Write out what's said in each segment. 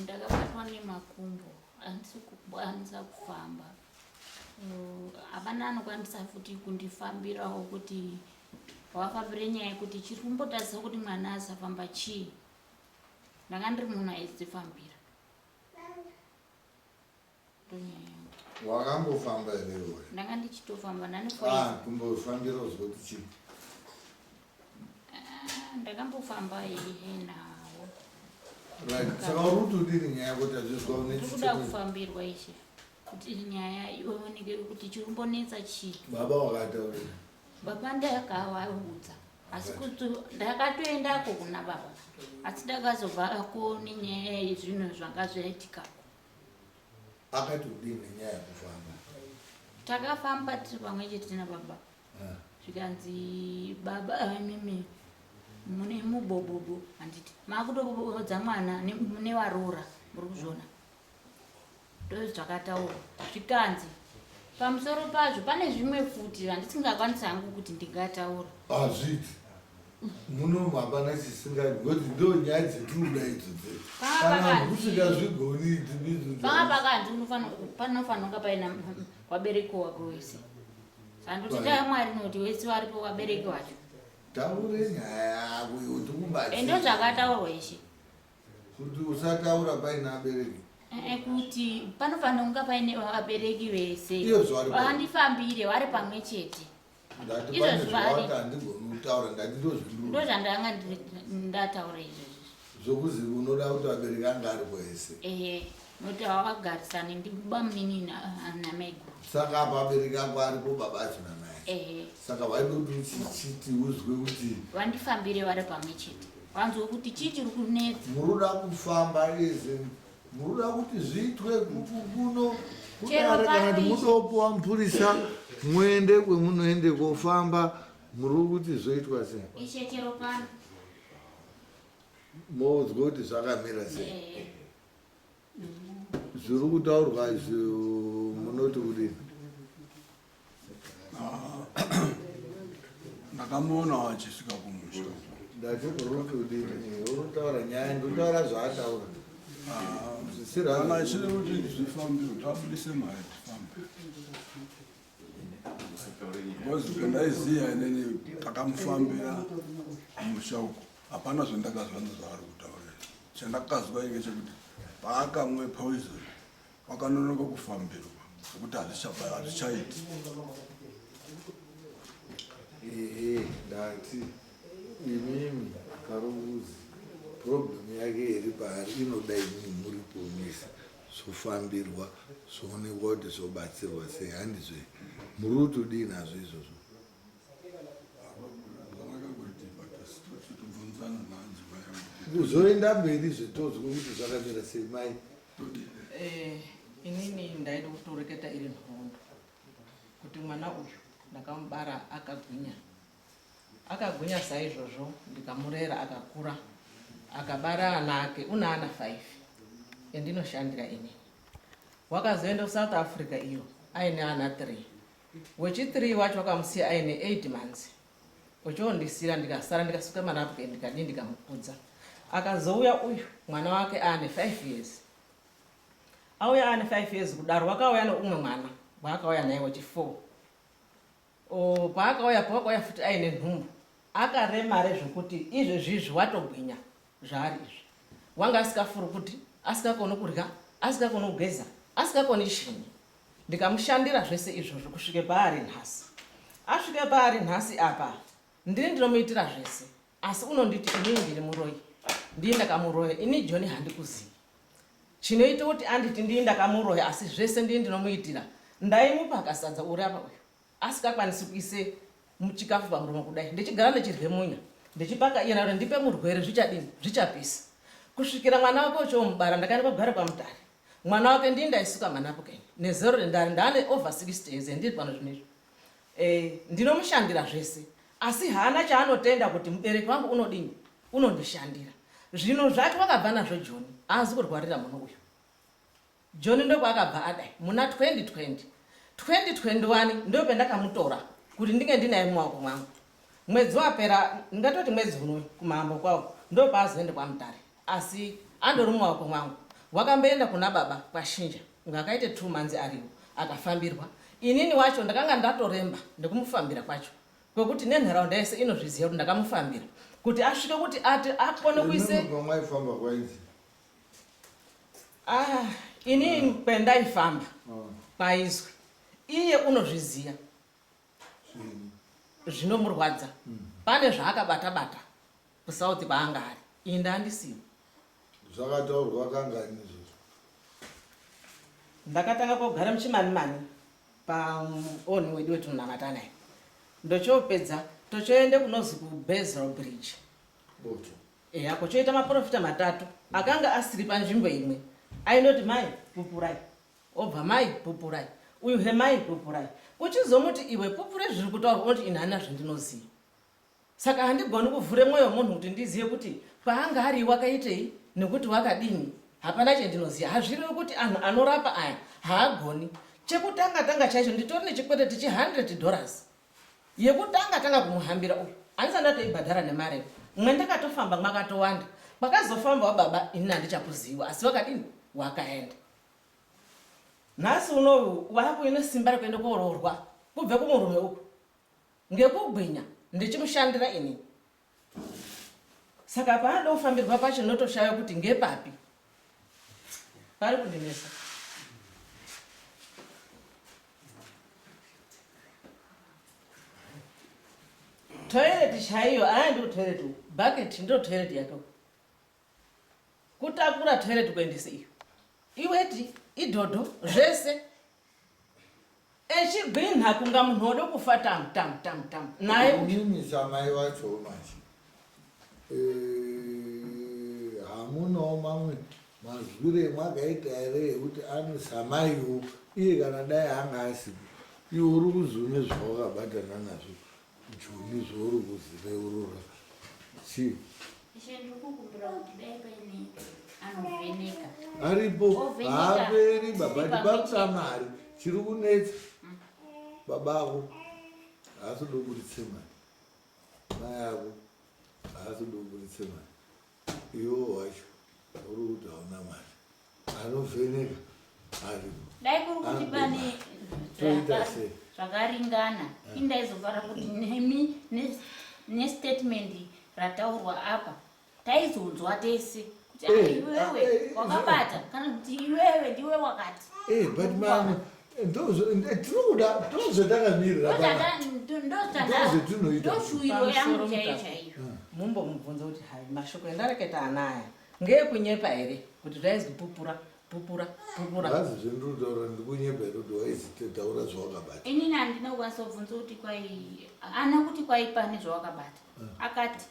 Ndakabatwa nemakumbo, handisi kukwanisa kufamba. Hapana anokwanisa futi kundifambirawo kuti wafambire nyaya yekuti chiri kumbotadzisa kuti mwana asafamba chii. Ndanga ndiri munhu aidzifambira. Wakambofamba here iwe? Ndanga ndichitofamba ndani ah, kumbofambira uzoti chii? Ah, ndakambofamba ihe nawo. Right, saka uri kuti udini nyaya yako tazvizwa une Ndikuda kufambirwa ishe. Kuti nyaya ioneke kuti chiri kumbonetsa chii. Baba wakataurira. Baba ndakavaudza. Asi kuti ndakatoendako kuna baba. Asi ndakazobvako nenyaya yezvinhu zvanga zvaitikako. Akati kudini nenyaya yekufamba? Takafamba tiri pamwe chete nababa. Ah. Zvikanzi baba imimi mune mubobobo handiti makutoboborodza mwana nevaroora muri kuzviona. Ndozvakataurwa zvikanzi pamusoro pazvo pane zvimwe futi zvandisingakwanisi hangu kuti ndingataura. Hazviiti. Muno hapana chisingaiti because ndo nyaya dzetinoda idzodzo. Kana usingazvigoni idzi Panga pakanzi panofanira kunge paina vabereki wako wese. Sandoti dai Mwari noti wese varipo vabereki vacho. Taure nyaya yako iwe tikubatsire. Ndo zvakataurwa ishe. Kuti usataura paine abereki. Kuti panofanira kunge paine vabereki vese. Iyo zvavari. Vandifambire vari pamwe chete. Ndati pane zvawati handigoni kutaura ndati ndozvinduru. Ndozvandanga ndataura izvozvo. Zvokuzi unoda kuti vabereki anga aripo ese. Ehe, nokuti havagarisani ndibamunini namaiguru. Saka apa vabereki ako aripo baba acho namai. Ehe. Saka waida kuti uchichiti uzwe kuti. Vandifambire vari pamwe chete. Vanzwe kuti chii chiri kunetsa. Muruda kufamba eze muruda kuti zviitwe kuno kudare kana kuti mudopuwa mupurisa muende kwemunoende kofamba muri kuti zvoitwa sei? Ishe chero pano. Moudzwa kuti zvakamira sei? Zviri kutaurwa izvi munoti kudini? Ndakamuona achisvika kumusha. Ndati uri kuti kudini? Uri kutaura nyaya, ndikutaura zvaataura. Zvisiri Kana achida kuti zvifambe, tabudise mari tifambe. Because pandaiziva inini takamufambira kumusha uko, hapana zvandakazwa nezvaari kutaura. Chandakazwa inge chekuti paakamwe poison wakanonoka kufambirwa zvekuti hazvichaiti. Ehe, ndati imimi Karuvuzi problem yake iri paari inoda imimi muri kuomesa zvofambirwa zvoonekwa kuti zvobatsirwa sei handizve muri kutodii nazvo izvozvo? Kuzoenda mberi zvetozwe kuti zvakamira sei mai. Inini ndaida kutoreketa iri nhoroondo kuti mwana uyu ndakamubara akagwinya akagwinya saizvozvo ndikamurera akakura akabara ana ake una ana 5 endinoshandira inini wakazoenda kuSouth Africa iyo aine ana 3 wechi 3 wacho wakamusiya aine 8 months ochondisira ndikasara ndikasuka manapukeni ndikadii ndikamukudza akazouya uyu mwana wake aane 5 years auya aane 5 years kudaro wakauya neumwe mwana waakauya naye wechi 4 paakauya pawakauya futi aine nhumbu akaremare zvokuti izvezvizvi watogwinya zvaari izvi wanga asikafurukuti asikakoni kurya asikakoni kugeza asikakoni chinyi ndikamushandira zvese izvozvo kusvike paari nhasi asvike paari nhasi apa ndini ndinomuitira zvese asi unonditi inini ndiri muroyi ndii ndakamuroya ini John handikuzivi chinoita kuti anditi ndii ndakamuroya asi zvese ndii ndinomuitira ndaimupa kasadza uri apa uyu asikakwanisi kuise chikafu pamuromo kudai ndichigara ndichirye munya ndichipaka iyena kuti ndipe murwere zvichadini zvichapisa kusvikira mwana wake uchomubara ndakaenda kugara kwaMutare mwana wake ndii ndaisuka manapukeni nezero rendari ndaane over 60 years ndiri pano zvinezvi ndinomushandira zvese asi haana chaanotenda kuti mubereki wangu unodini unondishandira zvino zvake wakabva nazvo John aazi kurwarira muno uyu John ndokwaakabva adai muna 2020 2021 ndopendakamutora kuti ndinge ndinaye mumaoko mwangu mwedzi wapera ndingatoti mwedzi unoyu kumambo kwawo ndopaazoende kwaMutare asi andori mumaoko mwangu. Wakamboenda kuna baba kwaShinja kunge akaite 2 months ariyo akafambirwa. Inini wacho ndakanga ndatoremba nekumufambira kwacho kwekuti nenharaunda yese inozviziva kuti ndakamufambira kuti asvike kuti ati akone kuise Kwamaifamba kwainzi? Ah, ini kwendaifamba kwaizwi iye unozviziva zvinomurwadza. Pane zvaakabata bata kuSouth kwaanga ari, ini ndandisiwo. Zvakataurwa kangani izvozvo? Ndakatanga kogara muchimanimani paoni wedu wetinonamata naye, ndochopedza tochoende kunozi kuBasel Bridge. Boto. Eya, kochoita maprofita matatu akanga asiri panzvimbo imwe, aindoti mai pupurai, obva mai pupurai, uyu he mai pupurai, uchizomuti iwe pupure zviri kutaurwa, unoti ini handina zvandinoziva. Saka handigoni kuvhure mwoyo wemunhu kuti ndizive kuti paanga ari wakaitei nekuti wakadini, hapana chendinoziva. Hazvirevi kuti anhu anorapa aya haagoni. Chekutanga tanga chaicho nditori nechikwereti che 100 dollars yekutanga tanga kumuhambira uyu, handisati ndatoibhadhara nemari. Mwendakatofamba mwakatowanda, kwakazofambawo baba ini handichakuziva, asi wakadini wakaenda. Nhasi unowu wakuine simba rekuenda kooroorwa kubve kumurume uku ngekugwinya ndichimushandira ini. Saka paanoda kufambirwa pacho ndotoshaya kuti ngepapi pari kundinetsa. Toilet chaiyo aya ndiwo toilet uku, bucket ndiyo toilet yake uku. Kutakura toilet kuendese iyo iweti idhodho zvese echigwinha kunga munhu wode kufa tam tam tam tam naye uyu. Inini samai vacho manje hamunawo mamwe mazwire emwakaita here ekuti ano samaiwo iye kana dai anga asipo iwe uri kuzi une zvawakabatana nazvo Joni zvauri kuzireurura chii? Ishe ndiri kukumbira kuti dai paine anovheneka. Aripo Ovheneka. haaperi baba Tiri pamwe tibakuda chete. mari chiri kunetsa baba ako haasi kuda kuburitse mari mai ako haasi kuda kuburitse mari iwo wacho uri kuti hauna mari anovheneka aripo. Dai kuri kuti pane Toita sei? zvakaringana, indaizofara kuti nemi nestatement rataurwa apa taizonzwa tese kuti iwewe wakabata kana kuti iwewe ndiwe wakati. But man, tinokuda ndozvatakamirira panapa. Ndozvetinoita. Ndoshuwiro yangu chaiyo chaiyo. Mumbomubvunza kuti hai mashoko endareketa anaya ngeekunyepa here kuti zvaizwi pupura pupura pupura. Vazi zvendinotaura ndikunyepa here kuti waizi taura zvawakabata? Inini handina kukwanisa kubvunza kuti kwai ana kuti kwai pane zvawakabata. Akati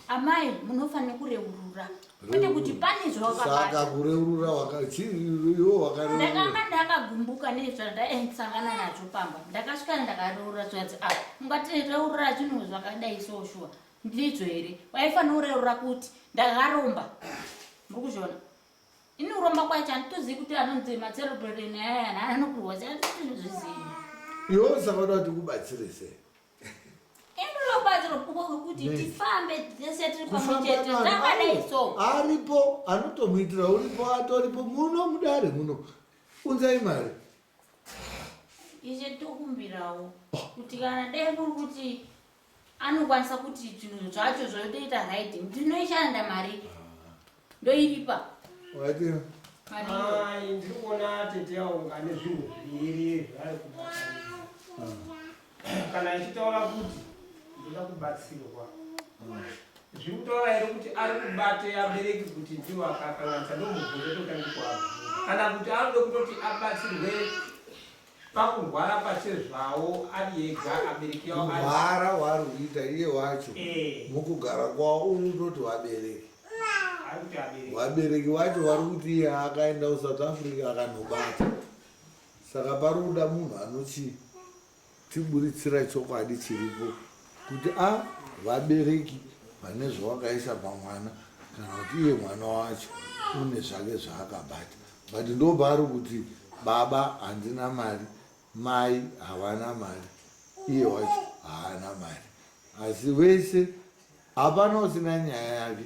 amai munofanira kureurura kwete kuti pane zvawakabata. Saka kureurura iwe wakareurura. Ndakanga ndakagumbuka nezvandaisangana nazvo pamba, ndakasvika ndakareurura zvanzi ah ungatireurura zvinhu zvakadai so shuwa ndizvo here? Waifanira kureurura kuti ndakaromba. Muri kuzviona? Ini kuromba kwacho handitozivi kuti anonzi macerebrate aya anokurwa sei, handitozvizivi. Iwe saka uda kuti kubatsire sei? Inobatsiro kuti tifambe tese tiri pamwe Kufamba chete nani? takadai so. Aripo anotomuitira uripo atoripo muno mudare muno. Unzai mari. Ishe tokumbirawo kuti kana dai kuri kuti anokwanisa kuti zvinhu zvacho zvotoita right, ndinoishanda mari ndoiripa. Wati Mari iyo. Ai, ndiri kuona tete yaunga nezvinhu zviviri zvaari kubatanidza. Kana ichitaura kuti ndoda kubatsirwa, zviri kutaura here kuti ari kubate abereki kuti ndiwo akakanganisa ndomubvunzo totange kuabvunza, kana kuti anoda kutoti abatsirwe pakurwara pachezvawo ari ega abereki yawo ari Kurwara waari kuita iye wacho mukugara kwawo uri kutoti vabereki. Ari kuti abereki. Vabereki vacho vari kuti iye akaenda kuSouth Africa akanobata. Saka pari kuda munhu anochitiburitsira chokwadi chiripo kuti a vabereki vane zvawakaisa pamwana kana kuti iye mwana wacho une zvake zvaakabata. But ndopaari kuti baba handina mari, mai havana mari, iye wacho haana mari. Asi vese hapana usina nyaya yake.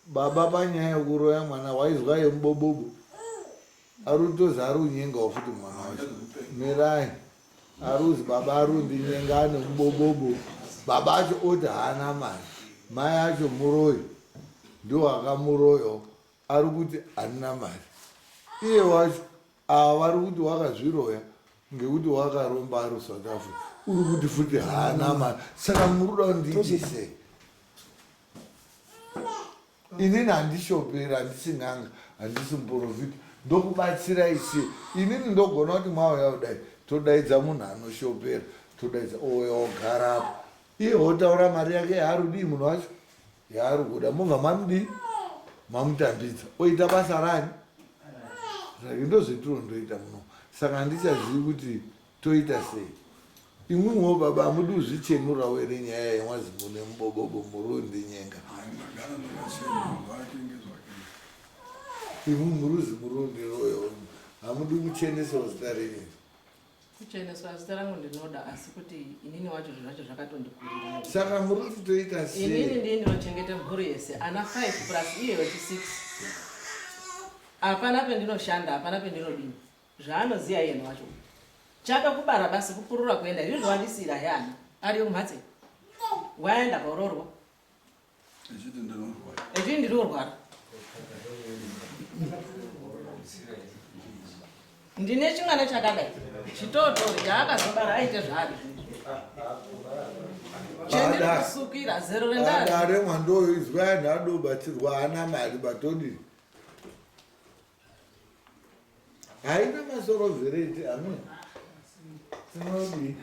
Baba panyaya yekuroya mwana waizwa yemubobobo. Ari kutozi ari kunyengawo futi mwana wacho. Mirai. Ari kuzi baba ari kundinyenga ane mubobobo. Baba acho oti haana mari. Mai acho muroyi. Ndiwo akamuroyawo. Ari kuti handina mari. Iye wacho ava vari kuti wakazviroya ngekuti wakaromba ari South Africa. Uri kuti futi haana mari. Saka muri kuda kundiiti sei? Inini handishoperi, handisi n'anga, handisi muporofita. Ndokubatsirai sei? Inini ndogona kuti mwauya kudai, todaidza munhu anoshopera, todaidza ouya ogara apa. Iye otaura mari yake yaari kudii munhu wacho? Yaari kuda. Mobva mamudii? Mamutambidza. Oita basa rani? Rake. Ndozvetinondoita muno. Saka handichazivi kuti Toita sei? Imwimwiwo baba hamudi kuzvichenurawo here nyaya yemwazi mune mubobobo murundinyenga. Imwi muruzi murundiroyo hamudi kuchenesawo zita renyu. Kucheneswa zita rangu ndinoda asi kuti inini wacho zvinhu zvacho zvakatondikurira. Saka muri kuti toita sei? Inini ndiye ndinochengeta mhuri yese ana 5 plus iye wechi 6. Hapana pendinoshanda, hapana pendinodini. Zvaanoziva iyena wacho. Chake kubara basi kupurura kuenda izvizvo wandisiira he ana ariyo kumhatso iyi. Waenda kororwa. Echiti ndinorwara. Echiti ndinorwara. Ndine chimwana chakadai chitotori chaakazobara aite zvaari chendiri kusukira zero rendari. Adare mwandoyo izwa anhu adobatsirwa haana mari batodii. Haina masoro zvereti amen. Tinodii?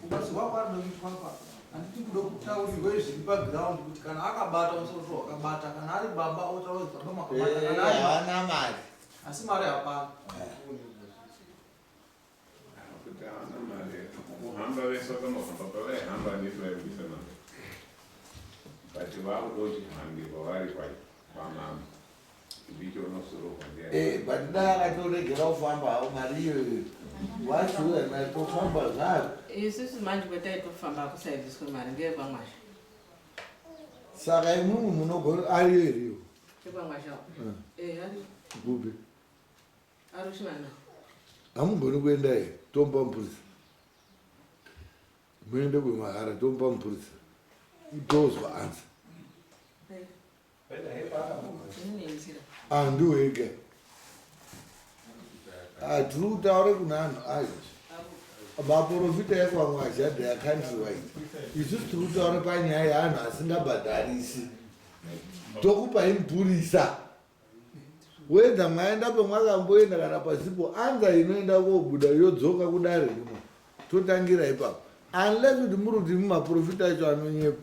Kubatsirwa kwaanoitwa apa handiti kuda kutaurirwe zviri paground kuti kana akabata musoro so wakabata kana ari baba otaura kuti baba makabata kana ari haana mari asi mari hapana. Kuti haana mari kuhamba vese vakambohamba pavaihamba handiti vaibudisa mari but vakuda kuti hambirwa vari kwamambo ndichonosorohwa Eh, but dai akatoregera kufamba hawo mari iyoyo wachiuya nayo tofamba zvayo. Isusu manje kwetaitofamba kusaibviswe mari ngeyekwamwasha. Saka imwimwi munogona ariyo iriyo Yekwamwasha. Eh, ariyo. kupi? Arushimana. Hamugoni kuenda here? Tomupa mupurisa. Muende kwemahara tomupa mupurisa. Tozwa answer. Ah, ndiwega. Ah, tiri kutaura kuna anhu ayo. Maporofita ekwamwazha they are country wide. Isusu tiri kutaura panyaya yeanhu asingabhadharisi. Tokupai mupurisa. Whether mwaenda pemwakamboenda kana pasipo, anza inoenda kobuda yodzoka kudare rino. Totangira ipapo. Unless kuti muri kuti maprofita acho anonyepa.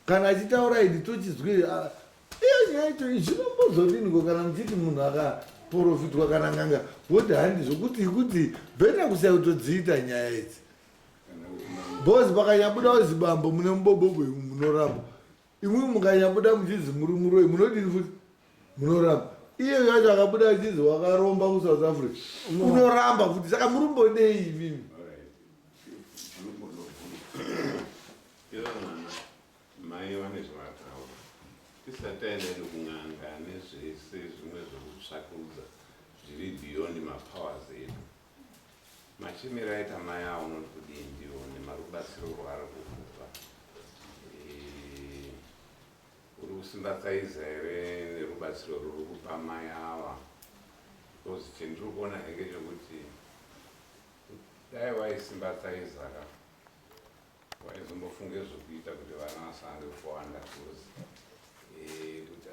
Kana achitaura idi tochizwi ah, iyo nyaya yacho zvinombozodiniko kana muchiti munhu akaprofitwa kana n'anga woti handizvo kuti kuti better kusaya kutodziita nyaya idzi. Because pakanyabuda zibambo mune mubobobo imwe munoramba. Imwi mukanyabuda muchinzi muri muroyi munodini futi? Munoramba. Iye yacho akabuda achinzi wakaromba kuSouth Africa. Unoramba futi. Saka muri kumbodei imimi? Ivo mwana mai vane zvavataura tisati taenda hedu kun'anga nezvese zvimwe zvekutsvakurudza zviri beyond mapowers edu. Machemero aita mai avo unoti kudii ndiwo nemarubatsiro rwaari kukupa. Eh, uri kusimbatsaiza here nerubatsiro rwuri kupa mai ava? Because chendiri kuona henge chekuti dai waisimbatsaiza ka Waizombofunge zvekuita kuti vana vasange kuwanda cause eh, kuti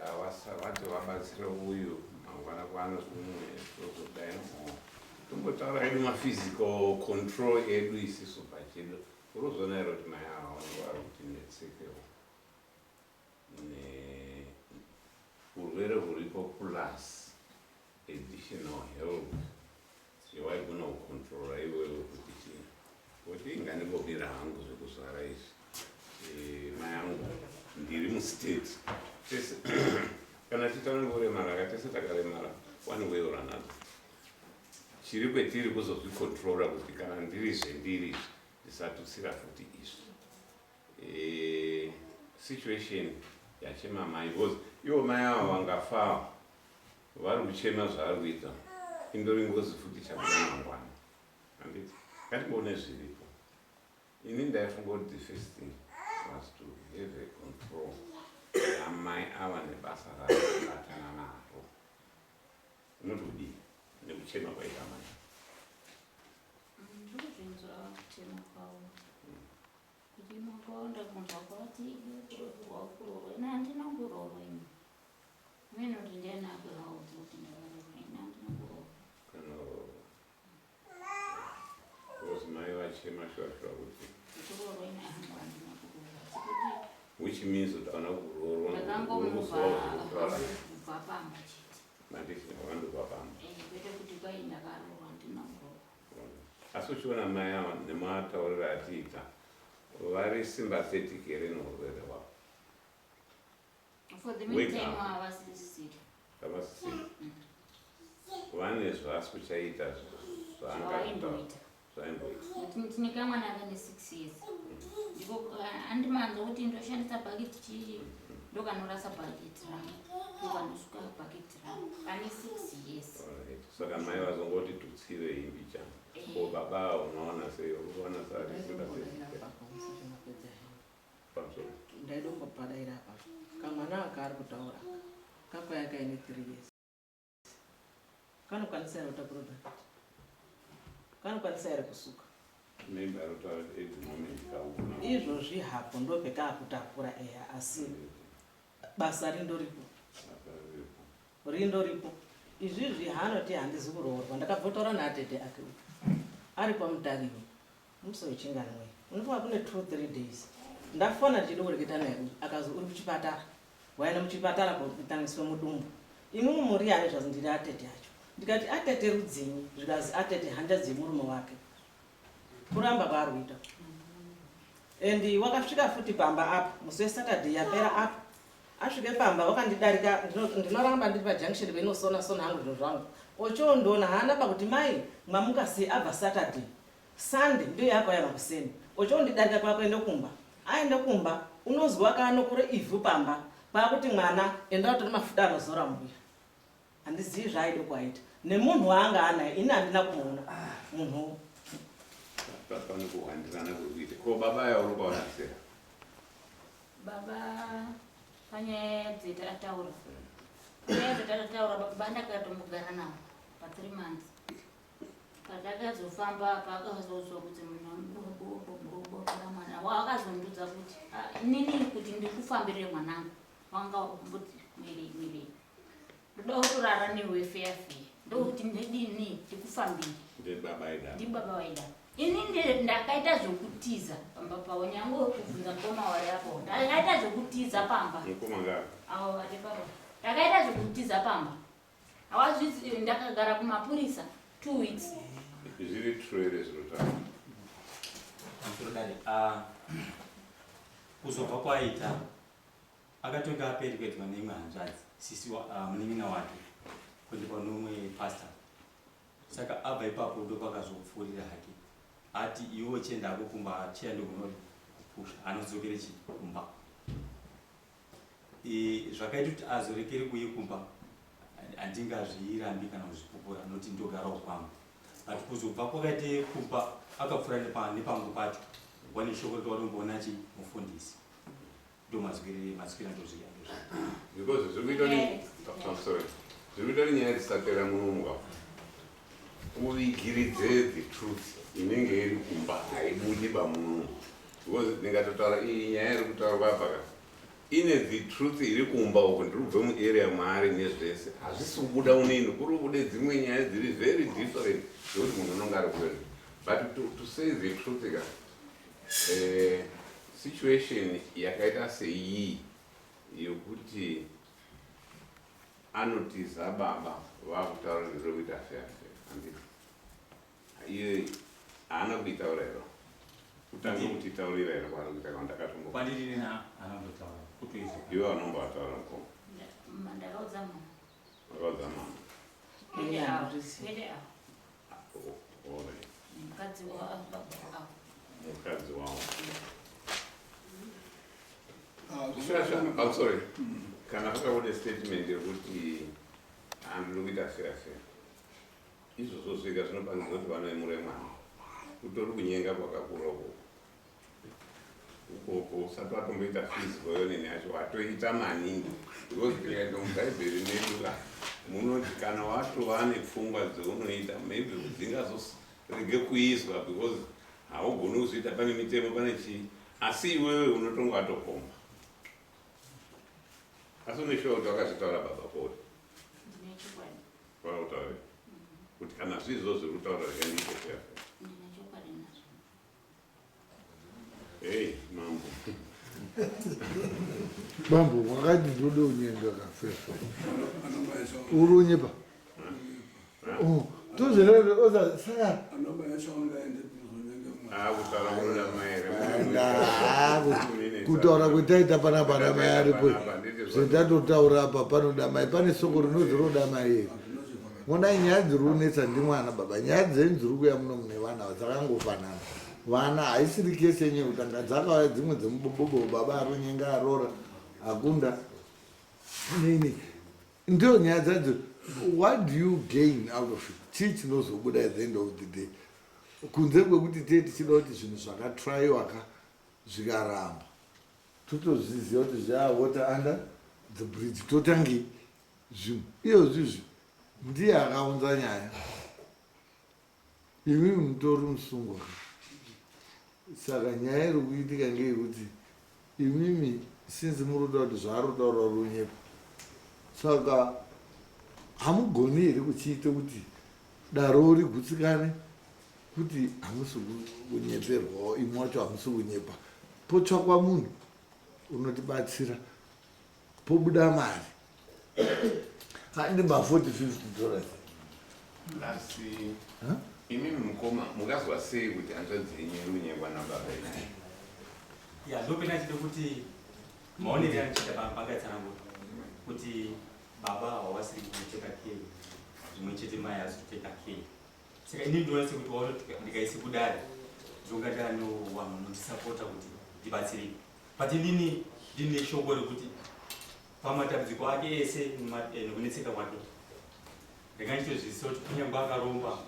vati vabatsire uyu mangwana kwane umwe tozodai no tombotaura hedu maphysical control edu isisu pachedu unozoona here kuti mai ava vanenge vari kuti netsekewo neurwere huripo plus additional help Yawaigona kucontroller iwewe kuti chii woti inga ndingomira hangu zvekuzvara izvi eh, mai angu ndiri mustate tese kana tichitaura nekuremara ka tese takaremara one way or another chiri kwetiri kuzozvicontroller kuti kana ndiri zvendiri izvi ndisatutsira futi izvi eh, situation. Yachema mai because ivo mai ava vangafawo vari kuchema zvavari kuita indori ngozi futi ichabuda mangwana handiti ngatimboone zviripo ini ndaifunga kuti the first thing was to have a control yamai ava nebasa rakubatana naro unoti kudii nekuchema kwaita mai Ndozvinzwa kuchema kwavo. Kuchema kwavo ndakunzwa kwati wakuroorwa. Ini handina kuroorwa ini. Mene kuti ndiani akaudza kuti ndakaroorwa. Ini handina kuroorwa. Kana because mai vachema shuwa shuwa kuti Kuroorwa ini hangu handina kuroorwa. Asi kuti which means kuti hauna kuroorwa ndakangomubva urikuzwa kubva pamba chete. Mandisi wakandobva pamba. Eh, kwete kuti kwai ndakaroorwa handina kuroorwa. Asi uchiona mai ava nematauriro atiita vari sympathetic here neurwere hwavo? For the Wake meantime up. havasisiri. Havasisiri. Vane zvaasi kuchaita zvaangaita Zvawaimboita. zvaimboita. Tine kamwana kane 6 years. Ndiko andimanzwa kuti ndoshandisa bhaketi chii ndokanorasa bhaketi rangu ndokanosuka bhaketi rangu kane 6 years. Alright. Saka mai vazongoti tutsire imbichana. Ko baba ava unoona sei? Uri kuona saari sympathetic? Pamusoro. Ndaidombopadaira apa kamwana aka ari kutaura kakauya kaine 3 years kanokwanisa here kutakura bhaketi kanokwanisa here kusuka Maybe arotaura at the moment kaugona. Izvozvi hapo ndopekaakutakura eya asi basa rindoripo Basa riripo. Rindoripo izvizvi haanoti handizi kuroorwa ndakabvotaura naatete ake uyu ari kwamutariro musi wechinganwe unofunga kune 2 3 days ndafona ndichida kureketa naye uyu akazi uri kuchipatara waenda muchipatara kutangisiwa mudumbu imwimwi muri ani zvazi ndiri atete acho ndikati atete rudzinyi zvikazi atete hanzvadzi yemurume wake kuramba kwaari kuita and wakasvika futi pamba apo musi wesaturday yapera apo asvike pamba wakandidarika ndinoramba ndiri pajunction peinosona sona hangu zvinhu zvangu ochondiona haana pakuti mai mamuka sei abva saturday sunday ndiyo yakauya makuseni ochondidarika kwakuenda kumba aenda kumba unozwa kaanokura ivhu pamba kwakuti mwana enda utore mafuta anozora mbuya Handizivi zvaaida kuaita nemunhu waanga anaye ini handina kumuona munhuwo. Pane kuhwandirana kuri kuita. Ko baba aya uri kuvaona sei? Baba panyaya dzetataura panyaya dzetataura baba ndakatombogara navo pa three months patakazofamba paakazoudzwa kuti munhu mwana wakazondiudza kuti ah, inini kuti ndikufambire mwanangu wanga wakumboti mirei mirei ndoda kutorara newe feya feya ndokuti ndidini ndikufambire Ndibaba aida. Ndibaba vaida ini ndakaita zvekutiza pamba pavo nyange kubvunza mukoma wari apo ndakaita zvekutiza pamba Mukoma ngava. Avo vari papa ndakaita zvekutiza pamba hawazvizi ndakagara kumapurisa 2 weeks. Zviri true here zvinotaura? Pamusoro dare, ah, kuzobva kwaita Akatonge aperekedzwa neimwe hanzvadzi, sisi wa, uh, munin'ina wake kuenda pane umwe pastor. Saka abva ipapo ndopakazopfuurira hake ati iwe chienda hako kumba chiya ndokunori kupusha anodzokere chi kumba. E, zvakaita kuti azorekere kuuye kumba handingazvirambi kana kuzvipupura nokuti ndogarawo kwangu but kuzobva kwakaite kumba akapfuura nepangu pacho wane shoko rekuti watomboona chi mufundisi ndomazwirire mazwira ndozviya ndozviya Because zviri kuita kuti I'm sorry. Zviri kuita kuti nyaya dzisapera muno muka. Uvigiridze the truth inenge iri kumba haibudi bamuno. Because ndingatotaura iyi nyaya iri kutaurwa apa ka. Ine the truth iri kumba uko ndiri kubva muarea maari nezvese. Hazvisi kubuda unini kuri kubude dzimwe nyaya dziri very different zvekuti munhu unonga ari kure. But to say the truth ka Eh, situation yakaita seiyi yokuti anotiza baba vakutaura ndiri kuita fair fair handiti iye haana kuitaura here kutanga kutitaurira here kwaari kuita kana ndakatombo Kwandiri nina anombotaura kutoizwa. Iwe anomboataura mukoma. Ndakaudza mama. Wakaudza mama. Kwete avo, kwete avo. Alright. Mukadzi wababa avo. Mukadzi wavo. Shasha, I'm sorry. Kana pakabuda statement yekuti handiri kuita seya seya, izvozvo zvega zvinopangidza kuti vanoemure mwana. Kutori kunyenga kwakakura ukoko. Ukoko usati watomboita physical yonini yacho watoita maningi because tikaenda mubhaibheri medu ka munoti kana watova nepfungwa dzeunoita maybe dzingazorege kuizwa because haugoni kuzviita pane mitemo pane chii asi iwewe unotonga watokomba asi une shuwa kuti wakazvitaura baba kori Ndine chokwadi. wakutaura kuti kana zvizvo zviri kutaura zvikandiite seya Ndine chokwadi nazvo. Hey, mambo. Bambo, wakati ndode unyenga kafefe. Uri unyepa? Oh, tozvirere oza saka kutaura kwetaita panapa ana mai aripo zvetatotaura apa panoda mai pane soko rinozi roda mai here monai nyaya dziri kunetsa ndimwana baba nyaya dzenyu dziri kuya muno mune vana dzakangofanana vana haisiri kesi yenyu yekutanga dzakauya dzimwe dzemubobobo baba aronyenga arora akunda nini ndiyo nyaya dzadzo what do you gain out of it chii chinozobuda at the end of the day kunze kwekuti tee tichida kuti zvinhu zvakatraiwa ka zvikaramba totozviziva kuti zvaa water under the bridge totangi zvimwe iyozvizvi ndiye akaunza nyaya Imimi mutori musungwa ka. Saka nyaya iri kuitika ngeyekuti imimi since muri kutaura kuti zvaari kutaura runyepo saka hamugoni here kuchiita kuti daro rigutsikane kuti hamusi kunyeperwawo imwe wacho hamusi kunyepa potsvakwa munhu unotibatsira pobuda mari haindi ma 40 50 dollars asi imimi mukoma mukazwa sei kuti hanzvadzi yenyu iri kunyengwa nababa yenyu ya ndopena chide kuti maonere andichiita pangatsanangura kuti baba hawasiri kuteka care zvimwe chete mai asi kuteka care saka ini ndinoona sekuti waona ndikaise kudare ndonga ndano vanhu vanondisapota kuti ndibatsirike But inini ndine shoko rekuti pamatambudziko ake ese eh, nekunetseka kwake ndanga ndichitozvizisa kuti kunyange akaromba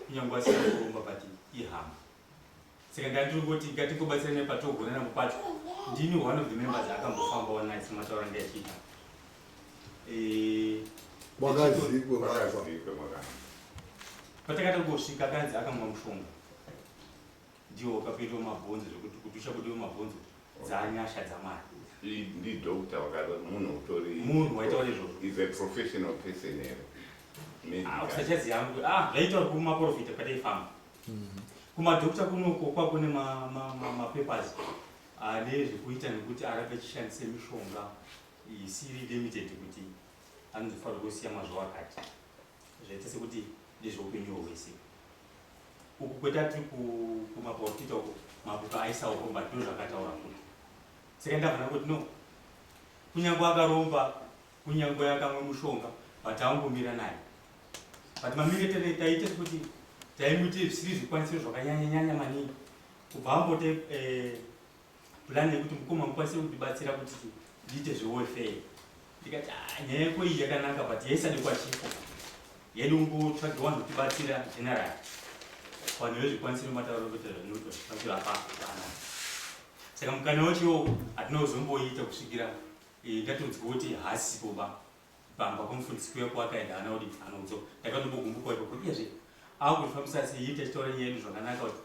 kunyange asina kuromba but ihama saka ndandiri kungoti ngatingobatsirane patogona napo pacho ndini one of the members akambofambawo naye semataura ndiachiita eh, wakazikwe patakati kungosvika kanzi akamwa mushonga Ndiwo wakapindwa mabhonzo zvekuti kuti uchabudiwa mabhonzo dzanyasha dzamwari. Ndi doctor wakati munhu utori munhu waitaura izvozvo is a professional person here. Ah, usachaziva hangu ah zvaitaura kumaprofita kwataifamba. Kumadoctor kunoko kwakune mapapers ane zvekuita nekuti arape achishandise mishonga isiri limited kuti anozofanira kusiya mazuva akati. Zvaita sekuti ndezveupenyu hwese. Uku kwetati kumaporofita uku mabuka aisawo komba ndozvakataura futi. Saka ndabva kuti no kunyange akaromba kunyange akamwe mushonga but aungomira naye. But mamire tene taita sekuti taimuti zvisiri zvikwanisiro zvakanyanya nyanya maningi kubva ambote eh, plan yekuti mukoma mukwanise kundibatsira kuti ndiite zvewelfare ndikati ah, nyaya yako iyi yakanaka but yaisade kwachifo yaida kungotsvaga vanhu kutibatsira general vanhu vezvikwanisiro matauro kuita zvinoitwa zvikwanisiro apa hapana saka mukana wacho iwowo hatina kuzomboita kusvikira eh, ndatodzwa kuti haasipo ba pamba kwamufundisi kuya kwakaenda haana kuti anodzoka ndakatombogumbuka ipapo iyezve akundifambisa sei iye tachitaura nyaya yedu zvakanaka kuti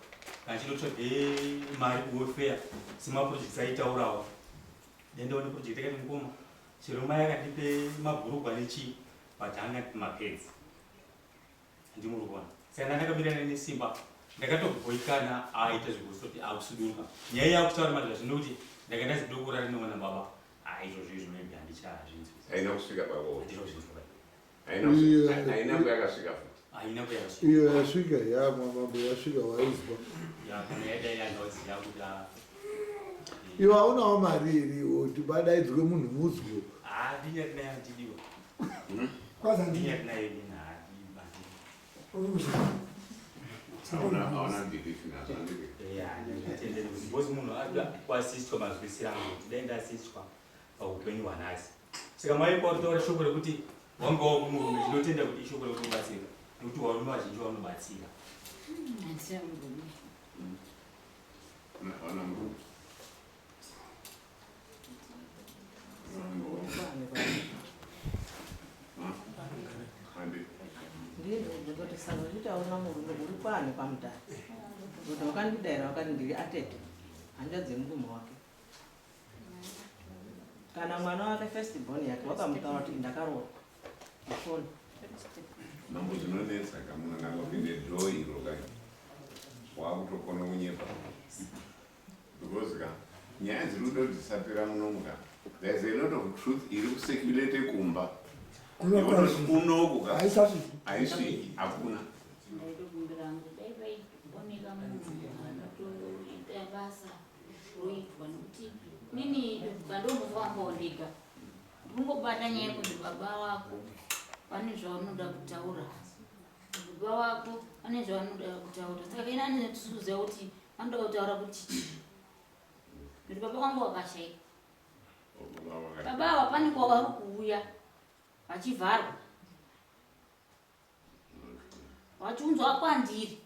kana chinotsvage mari kuwelfare semaprojects aitaurawo ndendaone project akati mukoma chero mai akandipe mabhurugwa nechii but angandipe mapedzi ndimuri kuona saka ndandakamirana nesimba ndakatobhoikana aita zvekuzoti akusuduruka nyaya yakutaura manje zvino kuti ndakaenda zidokurara nemwana baba ah izvozvo izvo maybe handichazvinzwi haina kusvika pako handichazvinzwi haina kuyakasvika futi haina kuyakasvika iyo yasvika ya mambo yasvika waizwa ya kana yadai yandoziva kuti ah, iwe haunawo mari iri kuti badaidzwe munhu muzwo ah ndinyari nayo ndidiwa Kwanza ndinyari nayo nina hadi uri Hauna belief nazvo handiti? Handitenderi kuti because munhu arikuda kuasistwa mazwisiro angu kuti dai ndaasistwa paupenyu hwanhasi. Saka mai kwautaura shoko rekuti wanga wakumurume ndinotenda kuti ishoko rekuti ubatsirika nekuti varume vazhinji vanobatsira. Handisina murume. Hauna murume. Ndinoti saka uchiti hauna murume uri kwani kwamudhara kuti wakandidaira wakati ndiri atete hanzvadzi yemurume wake kana mwana wake first born yake wakamutaura kuti ndakaroorwa mufoni Mambo zvinonetsa ka munhu akangopinde dhoo iro kai wakutokona kunyepa because ka nyaya dziri kuda kuti dzisapera munomu ka there's a lot of truth iri kusekulate kumba kunoku ka haisviki hakuna. Ndaitokumbira hangu dai vaioneka munhu anotoita basa roitwa nekuti nini pandombofambawo ndega ndikungobata nyaya yekuti baba wako vane zvavanoda kutaura baba wako vane zvavanoda kutaura saka ini andinetisuziva kuti vanoda kutaura kuti chii nekuti baba vangu vakashaika baba ava pane kwavari kuuya vachivharwa vachiunzwa kwandiri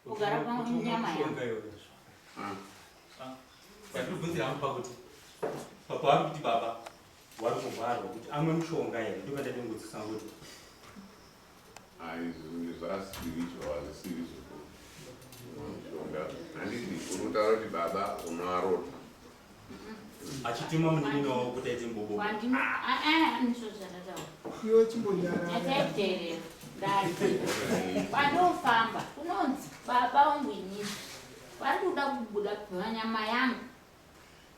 kugara panyama yangu. Ndinobvunzira hangu pakuti papa vari kuti baba wari kuvharwa kuti amwe mushonga here ndopandadingodzisa kuti Izvi zvaspiritual hazvisiri zvekushonga. Handiti uri kutaura kuti baba unoarota achituma munin'ina wavo kuti aite mbobobo. Kwandino ndizvo zvandataura. Iwe chimbonyarara. Ndakaiterera ndati pandofamba kunonzi baba vangu inini vari kuda kubuda panyama yangu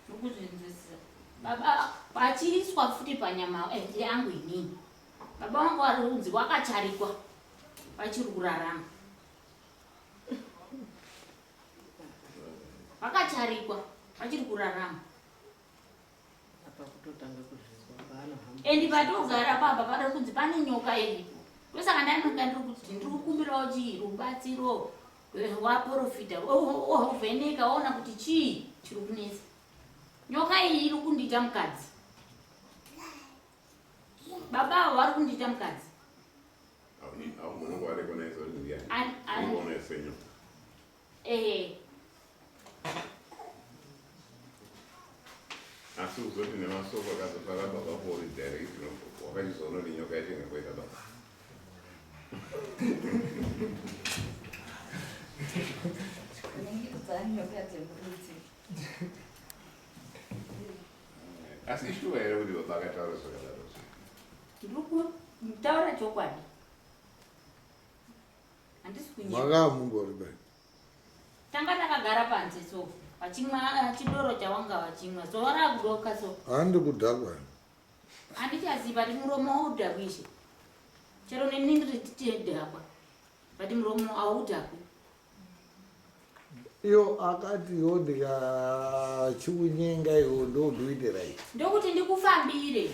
nokuzvinzwisisa baba vachiiswa futi panyama yangu inini baba vangu vari kunzi wakacharikwa vachiri kurarama vakacharikwa vachiri kurarama apa kutotanga kuzvinzwa paanohamba endi patogara papa pada kunzi pane nyoka iripo ndosaka ndanoga ndiri kuti ndiri kukumbirawo chii rubatsiro waprofita ovheneka waona kuti chii chiri kunetsa nyoka iyi iri kundiita mukadzi baba avo vari kundiita mukadzi Munongo warecognize kuti ndiani? Unongoona senyoka. Ehe. Asi kuzoti nemasoko akazofara baba pori direct wakachizoona kuti nyoka yacho ingangoita baba. Asi ishuwa here kuti baba akataura zvakadaro? Ndiri kutaura chokwadi. Handisi kunyepa. Manga mungori bai. Tanga takagara panze so vachimwa chidoro chawanga vachimwa so varakudoka so. Handi kudhakwa. Handichaziva but muromo haudhakwi ishe. Chero neni ndiri tichidhakwa. But muromo haudhakwi. Iyo akati yo ndikachikunyenga iwo ndokuiterai. Ndokuti ndikufambire.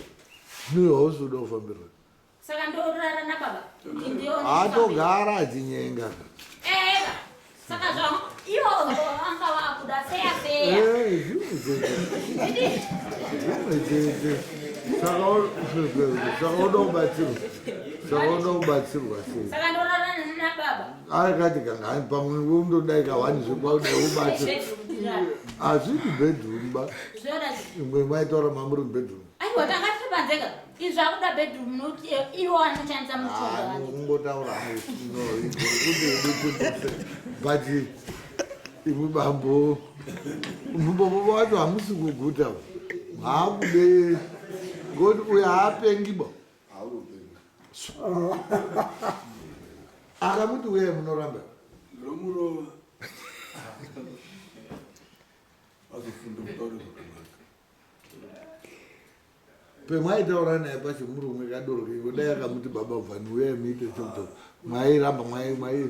Niwe hausi kuda kufambirwa. Saka ndorara nababa. Atogara achinyenga. Ega. Saka zva ivo vanga vakuda feya feya. Eh, zvimwe chete. Saka saka unoda kubatsirwa. Saka unoda kubatsirwa sei? Saka ndorara nababa. Akati kanga pamwe undodai kawani zvekwaudai ubatsirwa. Hazvidi bedroom ba. Imwe maitaura mamuri mubedroom. Aiwa tanga tiri panze ka. Izvi akuda bedroom nokuti iwo anoshandisa mushonga Ah, wake. Kungotaura no kuti but imwi bambo mubombo wacho hamusi kuguta haakude ngoti uyo haapengi bo akamuti uyai munoramba Romurova. Azofunda kutaura zvakanaka. Pemaitaura naye pacho murume kadoro keko dai akamuti baba bvani uyai muite chokutoko mwairamba mwai mwai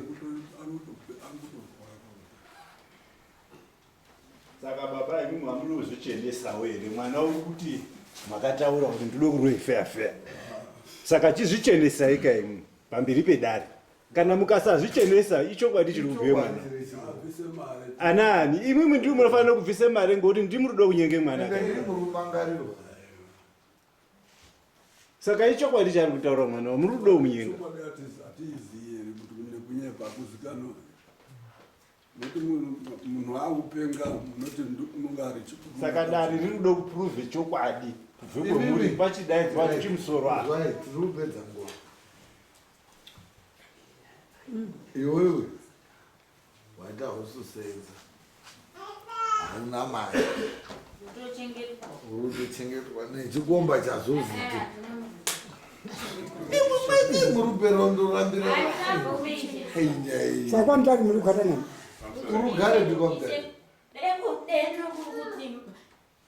Saka baba imimi hamunozvichenesawo here mwana uri kuti makataura kuti ndinoda kuroyi feya feya. Saka chizvichenesai ka imimi pamberi pedare. Kana mukasazvichenesa ichokwadi chiri kubve mwana. Anaani imwimwi ndimi munofanira kubvise mari ngokuti ndimi rudo kunyenge mwana. Saka ichokwadi chaari kutaura mwana wa muri rudo kumunyenga. Saka dare riri kuda kuprove chokwadi kubve kwemuri pachidaidzwa chimusoro apa. Iwewe waita hususenza hauna mari urikutochengetwa nechikomba chazoziti murupero ndorambira sakwamutaki muri kugara nani urugare ndikwamutaki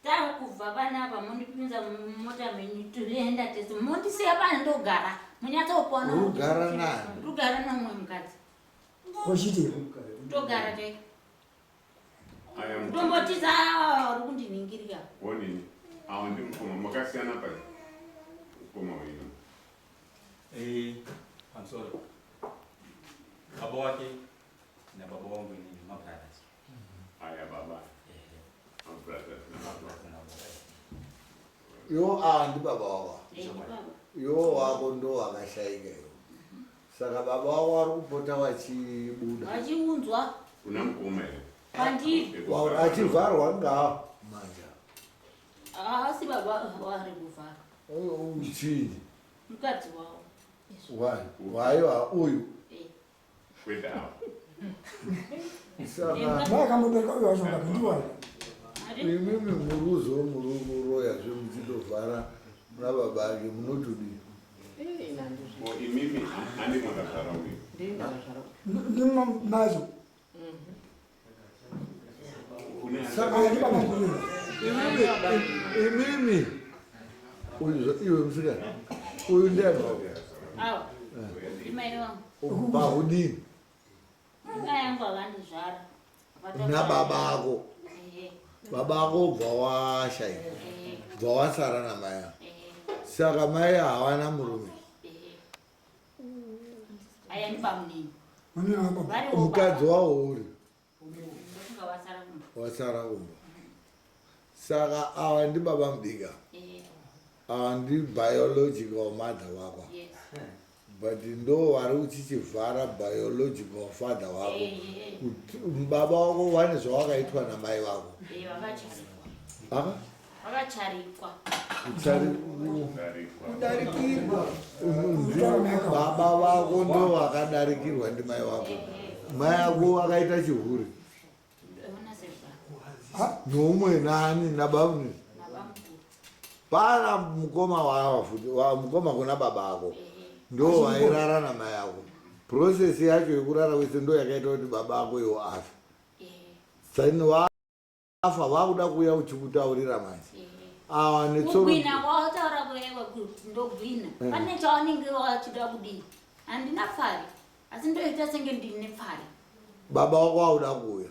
Takubva panapa mondipinza mumota menyu toenda tese mondisiya pana ndogara munyatsopona. Rugara nani? Rugara nomumwe mukadzi. Uchiti togara tega. Tombotiza uri kundiningirira. Onini. Awo ndi mukoma makasiyana pai. Mukoma wenyu. Eh, pamusoro. Baba wake nababa wangu inini mabrothers. Aya baba. Iwo ava ndibaba wako. Iwo wako ndo wakashaika iwo. Saka baba wako vari kupota vachibuda. Vachiunzwa. Kuna mukoma here? Kwandiri. Achivharwa ngaa manja. Asi baba vari kuvharwa. Chii? Mukadzi wavo. Wai, waiwa uyu. Kwete ava. Saka akamubereka uyo wacho ngapindiwa. Imimi muruzo muri kuroya zve muchitovhara muna baba ake munotodii? Ko imimi andi makazvara uyu. Ndima mazo. Saka imimi imimi uyu iwe musikana uyu ndiani wako? Awa. Ndimai vangu. Pahudini? Mai yangu akandizvara. Nababa ako. Baba ako ubva washaika. Ubva wasara namai ako. Saka mai hawana murume. Aya ndibamunini. Mukadzi wawo uri. Ndofunga wasara kumba. Wasara kumba. Saka ava ndibaba mudika. Ava ndi biological mother wako. Yes. But ndo vari uchichivhara biological father wako. Kuti baba wako vane zvawakaitwa namai vako. Vakacharikwa. Vakacharikwa. Kudarikirwa. Baba vako ndo vakadarikirwa ndimai vako. Mai ako vakaita chihure. Noumwe nani nabamuni. Pana mukoma wava futi, mukoma kuna baba ako. Ndo vairara namai ako. Process yacho yekurara wese ndo yakaita kuti baba ako iwo afe. Sani wafa vakuda kuuya uchikutaurira manje. Awa netsoro. Kugwina kwawataura kuewa kuti ndogwina. Pane chawanenge wachida kudii? Handina pfari. Asi ndoita senge ndine pfari. Baba wako auda kuuya.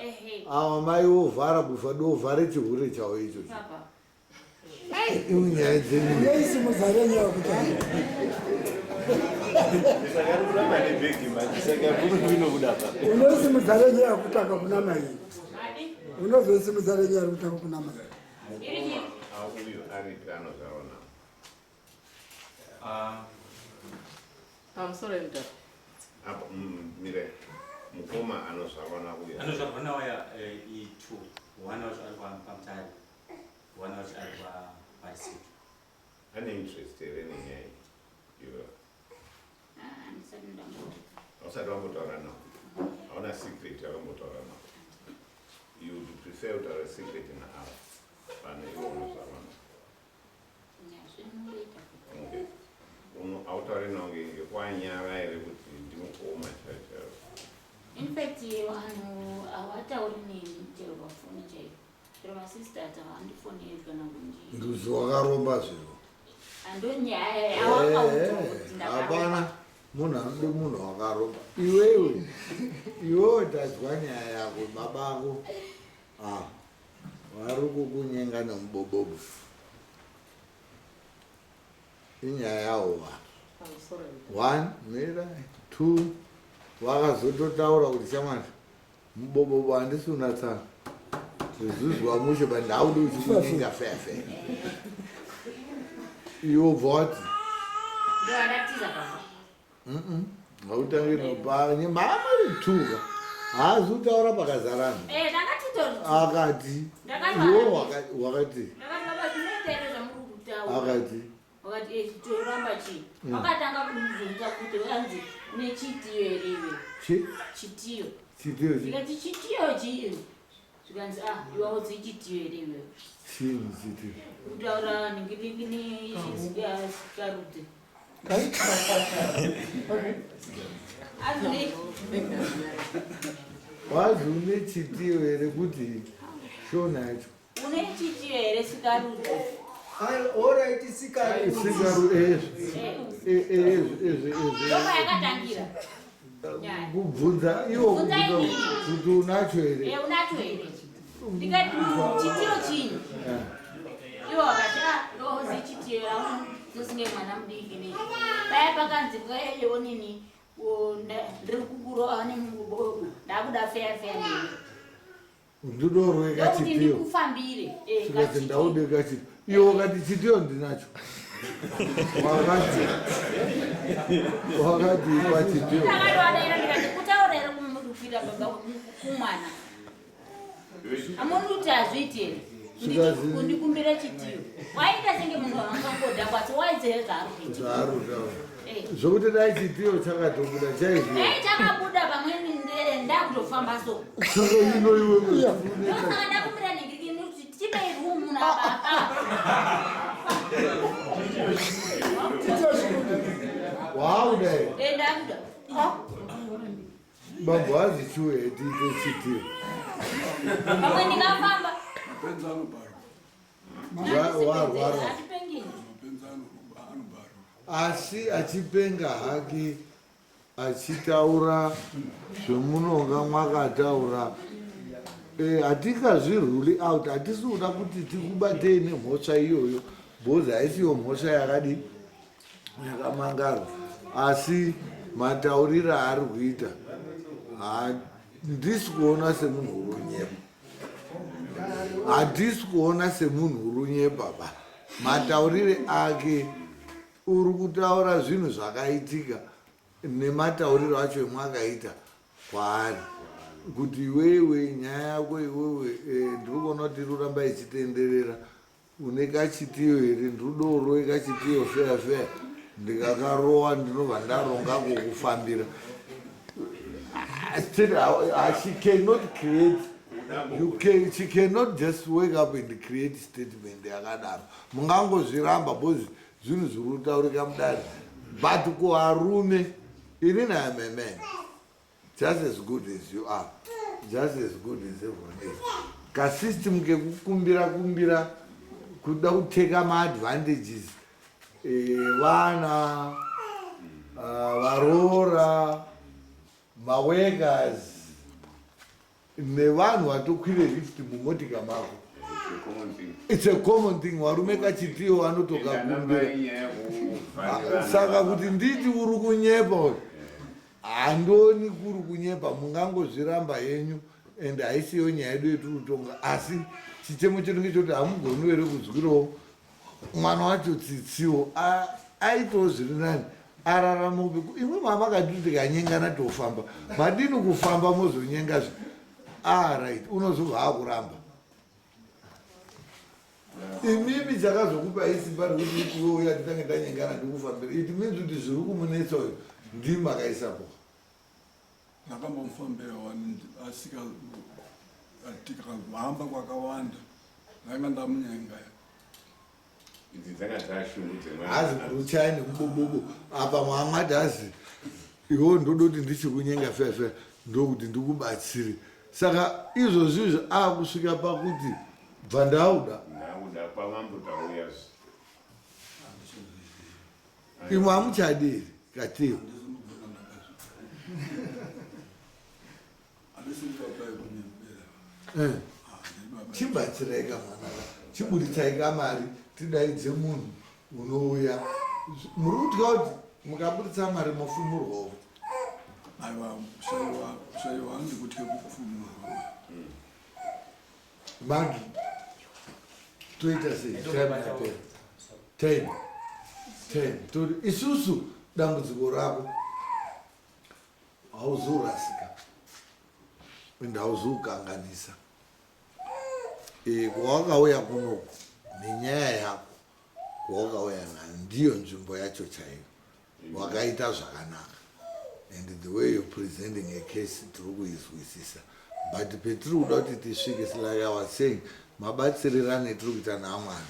Awa mai wovhara kufa dovhare chihure chawo ichocho. Imwe nyaya dzenyu. Unoisimudza renyaya yekutanga. Saka ari kuramba nebhegi manje saka bhuku inobuda pa. Unoisimudza renyaya yekutanga kuna mai. Unozoisimudza renyaya yekutanga kuna mai. Uyu aripi anozvarwa nawo? Pamusoro yemutauro. Apa mire mukoma anozvarwa nauya. Anozvarwa nauya i2. One wacho ari kwaMutare. One wacho ari kwaRisitu. Ane interest here nenyaya iyi? Iwe. Hausati wambotaura nawo. Hauna secret yakambotaura nawo. You would prefer kutaura secret naava pane iwe unozvarwa nawo. Okay. Uno hautauri nawo ngekwanyara here kuti ndimukoma chaiyo chaiyo. In fact vanhu havatauri neni chero pafoni chaiyo. Chero masisters havandifoneri kana kundi. Nduzi wakaromba zviro. Andonyaya yawakaudzwa kuti ndakaromba. Hapana munhu anode munhu wakaromba. Iwewe iwewe tazwa nyaya yako baba ako. Ah. Vari kukunyenga nemubobobo. Inyaya yawo vanhu. One, mira, two. Vakazototaura kuti shamwari mubobobo handisi unatsa kuzvizwa mushe but ndaudi uchikunyenga feya feya. Iwe ubva wati Ndovandatiza pamba. Hautangi nopanye maamari tuka haazi kutaura pakazarana. Eh, ndakatitori. Akati Ndakati iwe wakati Ndakati baba zvinoita here zvamuri kutaura? Akati Wakati eh toramba chii? Wakatanga kundibvunza kuti anzi une chitiyo here iwe? Chi? Chitiyo. Chitiyo chi? Ndikati chitiyo chii? Zvikanzi ah iwe hauzi chitiyo here iwe? Chii chitiyo? Kutaura ningirikini sikarudzi. Anzi Wazi une chitiyo here kuti shona yacho? Une chitiyo here sikarudzi? Alright, sikarudzi. Sikaru ezvi ezvi ezvi. Ndopa yakatangira. Nyaya. Kubvunza iwo Kubvunza kubvunza inini. kuti unacho here. Eh, unacho here? Ndikati chitiyo chinyi? Iwo wakati ah ndozi chitiyo zosinge mwana mudiki nei. Paya pakanzi kwayewo nini ndiri kukurova nemubobo ndakuda feya feya newe. Ndidorwe Ndokuti kachitiyo. ndikufambire. Eh, Tikati kachitiyo. ndaude kachitiyo. Iwe wakati chitiyo ndinacho. Wakati ipa chitiyo. Ndakatoadaira ndikati kutaura here kumurupira baba kumwana. Amoni kuti hazviiti here? Kundikumbira chitiyo. Waita senge munhu wangangodhakwa asi waiziva zvaari kuita. Zvaari kutaura. Eh. Zvokuti dai chitiyo chakatobuda chaiziva. Dai chakabuda pamweni ndakutofamba so. Saka ino iwe Ndosaka ndakumbira ningirikini kuti tipei room nababa. Wauda here? Eh, ndakuda. Bambo hazi chiwe tiite chitiyo. Pamwe ndingafamba. Mapenzi anobharwa. Warwara. Hatipengini. Mapenzi anobharwa. Asi achipenga hake achitaura zvemunonga mwakataura hatingazviruli out. Hatisi kuda kuti tikubatei nemhosva iyoyo because haisiyo mhosva yakadi yakamangarwa, asi matauriro aari kuita handisi kuona semunhu urunyepa, handisi kuona semunhu urunyepa ba. Mataurire ake uri kutaura zvinhu zvakaitika nematauriro acho emwakaita kwaari kuti iwewe nyaya yako iwewe ndiri kuona kuti iri kuramba ichitenderera. Une kachitiyo here? Ndiri kachitiyo feya feya, ndikakarowa ndinobva ndaronga kukufambira. Still, she cannot create you can, she cannot just wake up and create statement yakadaro. Mungangozviramba because zvinhu zviri kutaurika mudare, but kuvarume, inini am a man just as good as you are, just as good as everyone else. Kasystem kekukumbira kumbira kuda kuteka maadvantages vana varoora, maworkers nevanhu vatokwire lift mumotika mako, it's a common thing. Varume kachitiyo vanotokakumbira. Saka kuti nditi uri kunyepa uyu, handioni kuri kunyepa. Mungangozviramba henyu and haisiyo nyaya yedu yetiri kutonga, asi chichemo chedu ngechekuti hamugoni here kuzwirawo mwana wacho tsitsiwo aitawo zviri nani ararama upe. Imwe mama kati tikanyengana tofamba, madini kufamba mozonyengazve? Alright, unozobva akuramba. Imimi chakazokupai simba rekuti iwe uya titange tanyengana ndikufambira, it means kuti zviri kumunetsa uyu ndimakaisapo. Ndakambomufambira wani, asika tikahamba kwakawanda, ndanga ndamunyenga. Idzi dzanga dzashungu dzemwana. Hazi kuruchai nekubobobo apa mwamwati hazi iwo ndodoti ndichikunyenga feya feya ndokuti ndikubatsire. Saka izvozvizvi akusvika pakuti bva ndauda. Ndauda kwamambo tauya. Imwe hamuchadi here katiyo? Handisi baba yekunyembera. Chibatsirai kamwana ka, chiburitsai kamari tidaidze munhu unouya. Muri kutya kuti mukaburitsa mari mofumurwawo. Aiwa, kushaiwa kushaiwa handikutye kupfumurwa. Magi toita sei? Time yapera. Time. Time. Tori isusu dambudziko rako hauzorasika ende hauzokanganisa. E, kwawakauya kunoku nenyaya yako kwawakauya nayo ndiyo nzvimbo yacho chaiyo. Wakaita zvakanaka and the way you're presenting a case tiri kuizwisisa but petiri kuda kuti tisvike like I was saying mabatsirirane tiri kuita naamwana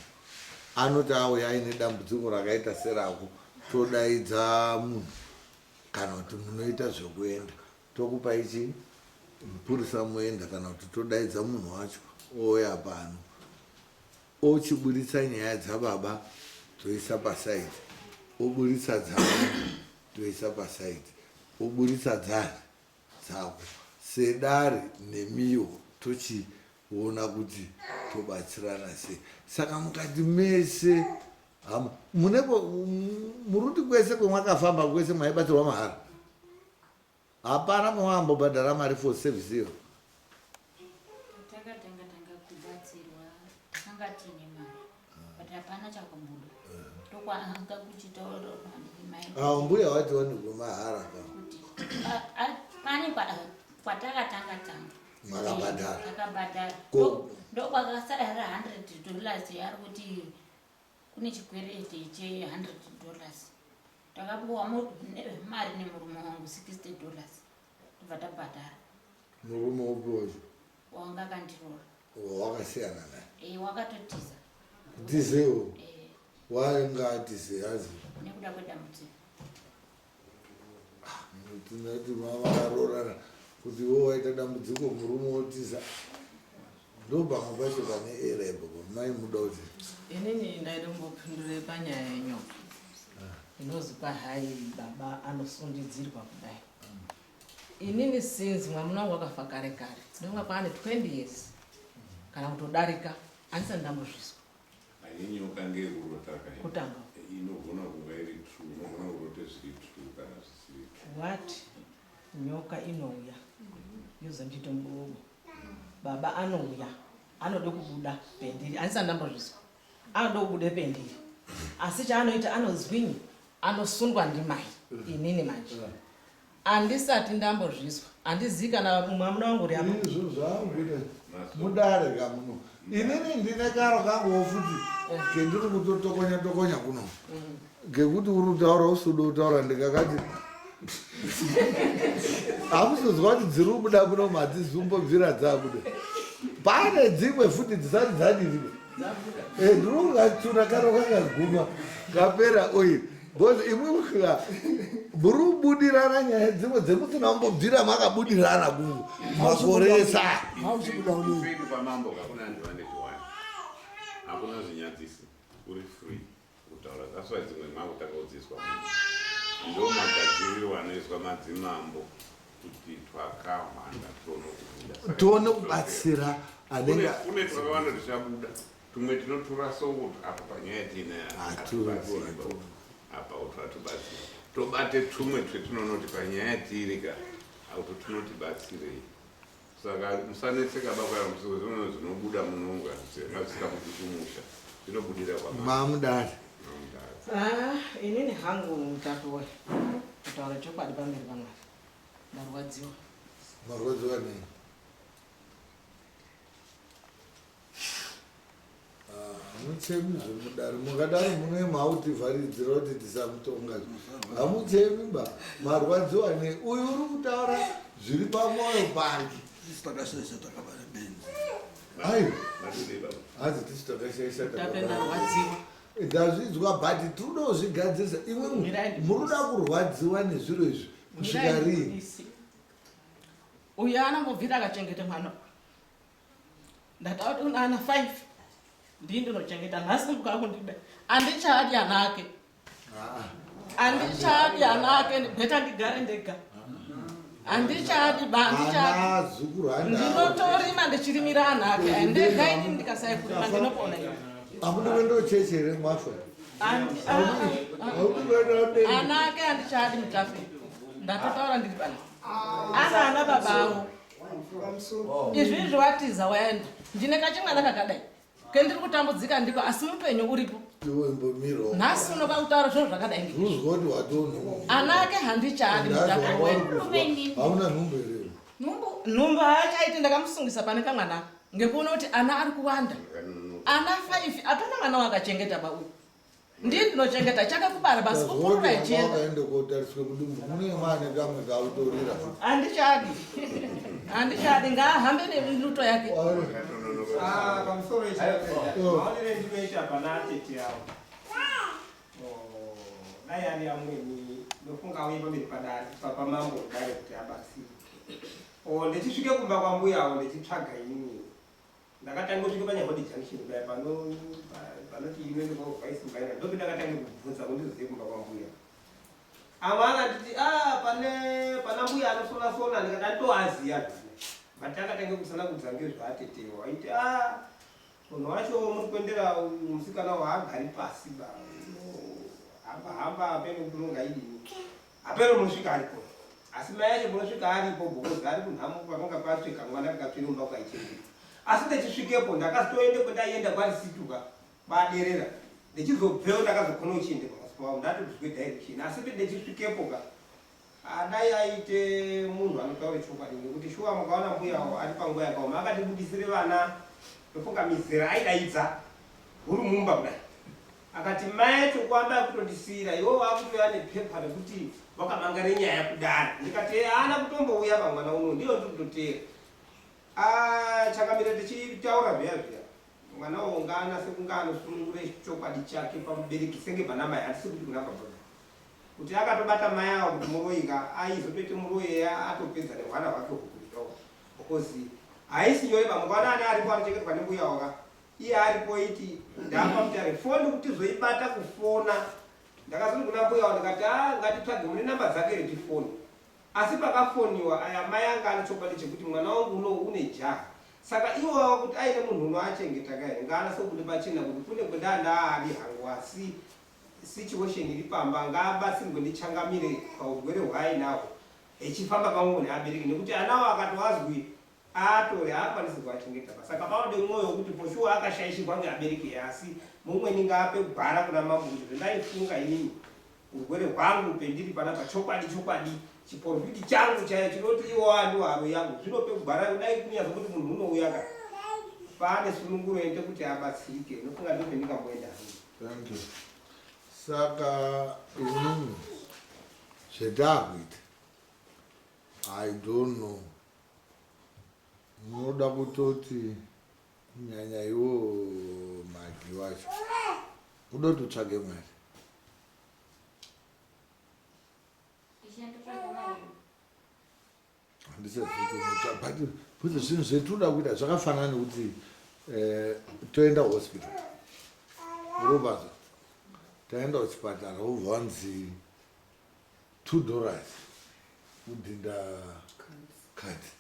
anoti auya aine dambudziko rakaita serako todaidza munhu kana kuti munoita zvekuenda tokupa ichi mupurisa moenda kana kuti todaidza munhu wacho ouya pano ochiburitsa nyaya dzababa toisa pasaidi oburitsa dzamai toisa pasaidi oburitsa dzani dzako sedare nemiwo tochiona kuti tobatsirana sei saka mukati mese hama mune muruti kwese kwemwakafamba kwese mwaibatsirwa mahara Hapana mawambobhadhara mari for service iyo. Takatanga tanga kubatsirwa takanga tiine mari but hapana chakabuda ndokwanga kuchitaura mai. Ah, mbuya wati wanigwe mahara ka. Kuti pane kwatakatanga tanga. Makabhadhara. Takabhadhara. Ndokwakasara $100 yari kuti kune chikwereti che $100. Takapiwa mari nemurume wangu $60 tobva tabhadhara. Murume upi wacho? Wanga akandiroora. Wakasiyana naye? Eh, wakatotiza. Kutizewo? Eh. Wanga atize azi? Nekuda kwedambudziko. Tinoti mavaroorana kuti iwe waita dambudziko murume wotiza. Ndopamwe pacho pane era ipapo mai muda kuti Inini ndaida kumbopindure panyaya yenyoka inozi kwahai baba anosundidzirwa kudai. Inini since mwamuna wangu akafa kare kare ndinonga kwaane 20 years kana kutodarika andisati ndambozvizwa. Inyoka ngeyekurota ka Kutanga. Inogona kunga iri true, unogona kurota zviri true kana zvisiri true. What? Nyoka inouya yozonditi mubobo. Baba anouya anoda kubuda pendiri andisati ndambozvizwa anoda kubuda pendiri asi chaanoita anozwinyi anosungwa ndimai inini manje andisati ndambozvizwa handizii kana mwamuna wangu uri apa Izvo zvaanguita mudare kamuno inini ndine karo kanguwo futi kendiri kutotokonya tokonya kuno ngekuti uri kutaura usikuda kutaura ndikakati hamusizwa kuti dziri kubuda kuno madzizumbobvira dzabuda pane dzimwe futi dzisati dzadiriwe ndiri kukatsura karo kakaguma kapera oil because imwe muri kubudirana nyaya dzimwe dzemusina kumbobvira makabudirana kungu makore ese aya. Free pamambo hakuna anhu vane zviwani hakuna zvinyadzisi uri free kutaura that's why dzimwe mhango takaudziswa ndo magadzirirwo anoiswa madzimambo kuti twakahwanda tione kubuda tione kubatsira anenge kune twakawanda tichabuda tumwe tinotura sokuti apa panyaya tiina hatibatsiri apa utu hatibatsiri tobate tumwe twetinonoti panyaya tiirika auto tunotibatsirei saka musanetseka bakwaya zvimwe zvinobuda munonga zvisingabudi kumusha zvinobudira kwamamudare. Ah, inini hangu mutapi kutaura chokwadi pamberi paMwari ndarwadziwa. Marwadziwa nei? Hamuchemi zvemudare mukadaro mune mautivharidzira kuti tisamutonga hamuchemi ba marwadziwa nei uyu uri kutaura zviri pamwoyo pake Tisu takashaisha takabara benzi. Ayo. Hanzi tisu takashaisha Tape ndarwadziwa. Ndazvinzwa but tinoda kuzvigadzirisa imwe muruda kurwadziwa nezviro izvi kusvika rini? Uyu anongobvira akachengeta mwana. Ndataura kuti una ana 5. Ndini ndinochengeta nhasi muka kundida. Andichadi ana ake. Andichadi ana ake beta ndigare ndega. Andichadi ba andichadi. Ndinotorima ndichirimira ana ake. Ndega ini ndikasai kurima ndinopona ini. Amudi kuenda kuchechi here mwafa? Ana ake andichadi mutafe. Ndatotaura ndiri pana. Ana ana baba avo. Izvi izvi watiza waenda. Ndine kachimwana kakadai. Kendiri kutambudzika ndiko asi mupenyu uripo. Nhasi uno kwakutaura zviro zvakadai ngezvi. Ana ake handichaadi mutaka wedu. Hauna nhumbu here? Nhumbu haachaiti ndakamusungisa pane kamwana ngekuona kuti ana ari kuwanda. Ana 5 apana mwana wakachengeta ba uyu. Ndini ndinochengeta chake kubara basi kupurura ichienda. Wakaenda kotariswa kudumbu mune mwane kamwe kautorira. Handichadi. Handichadi ngaahambe neluto yake. Ah, pamusoro ichi. Maonere ndinoita pana tete avo. Oh, dai ari amweni ndofunga auye pamberi padare pamambo dare kuti abatsire. Oh, ndichisvike kumba kwambuya avo ndichitsvaga inini. Ndakatanga kusvika paNyahode junction paya pano panoti inoende kwaVice Mbaina ndope ndakatanga kubvunza kuti ndizozive kumba kwambuya. Amwe akanditi ah pane pana mbuya anosona sona ndikati anditoaziya but akatanga kusana kudza ngezvaatetewa aiti ah munhu wacho muri kuendera musikana waagari pasi ba hamba hamba apeno kuti unonga idini Hapeno munosvika aripo. Asi mai acho munosvika aripo because ari kunhamo pakanga patsveka mwana kakatsvira mumba kwaichengeta. Asi ndechisvikepo ndakazitoende kwendaienda kwarisituka kwaderera. Ndechizobveyo ndakazokona uchiende pamasi pavo ndatozwe direction. Asi ndechisvikepo ka adai aite munhu anotaura chokwadi nekuti shuwa mukaona mbuya ari panguva yakaoma akatibudisire vana ndofunga mizera aidaidza huri mumba kudai Akati mai acho kuamba kutondisiira iwo wakutouya nepepa rekuti wakamanga renyaya kudare ndikati eh, haana kutombouya pamwana uno ndiyo ndiri kutoteera ah, chakamira tichitaura zviya zviya mwana uwo ngaanase kunge anosunungura chokwadi chake pamubereki senge pana mai hatisi kuti kuna baba kuti akatobata mai awo kuti muroyi ka aizotoite muroyi atopedza nehwana hwake hukuritawo because haisi nyore pamukaona ane aripo anochengetwa nembuya waka Iye aripo iti ndapa mutare foni kuti tizoibata kufona ndakazoti kuna mbuya wa ndikati ah ngatitsvage mune namba dzake here tifone asi pakafoniwa aya mai anga ane chokwadi chekuti mwana wangu uno une jaha saka iwo wava kuti aine munhu unoachengeta ka here ngaanase kubude pachena kuti kune kwendandaari hangu asi situation iri pamba ngaabatsirwe ndichangamire paurwere hwaainahwo echifamba pamwe neabereki nekuti anawo akatoazwi Aatore haakwanisi kuachengeta ba saka panode mwoyo wekuti for sure akashaishirwa ngeabereki asi mumweni ngaape gwara kuna mambo kuti zvendaifunga inini urwere hwangu pendiri panapa chokwadi chokwadi chiporofiti changu chaiyo chinoti iwo andiwo haro yangu zvinope gwara kudai kunyazo kuti munhu unouya ka paane sununguro ende kuti abatsirike nofunga ndopendingamboenda hangu. Thank you. Saka inini zvetakuita I don't know. Munoda kutoti kunyanya iwo Magi wacho uda kuti utsvage mari. Handichazivi but kuti zvinhu zvetinoda kuita zvakafanana nekuti eh, toenda hospital urobaza taenda kuchipatara wobva wanzi $2 kudhinda kadhi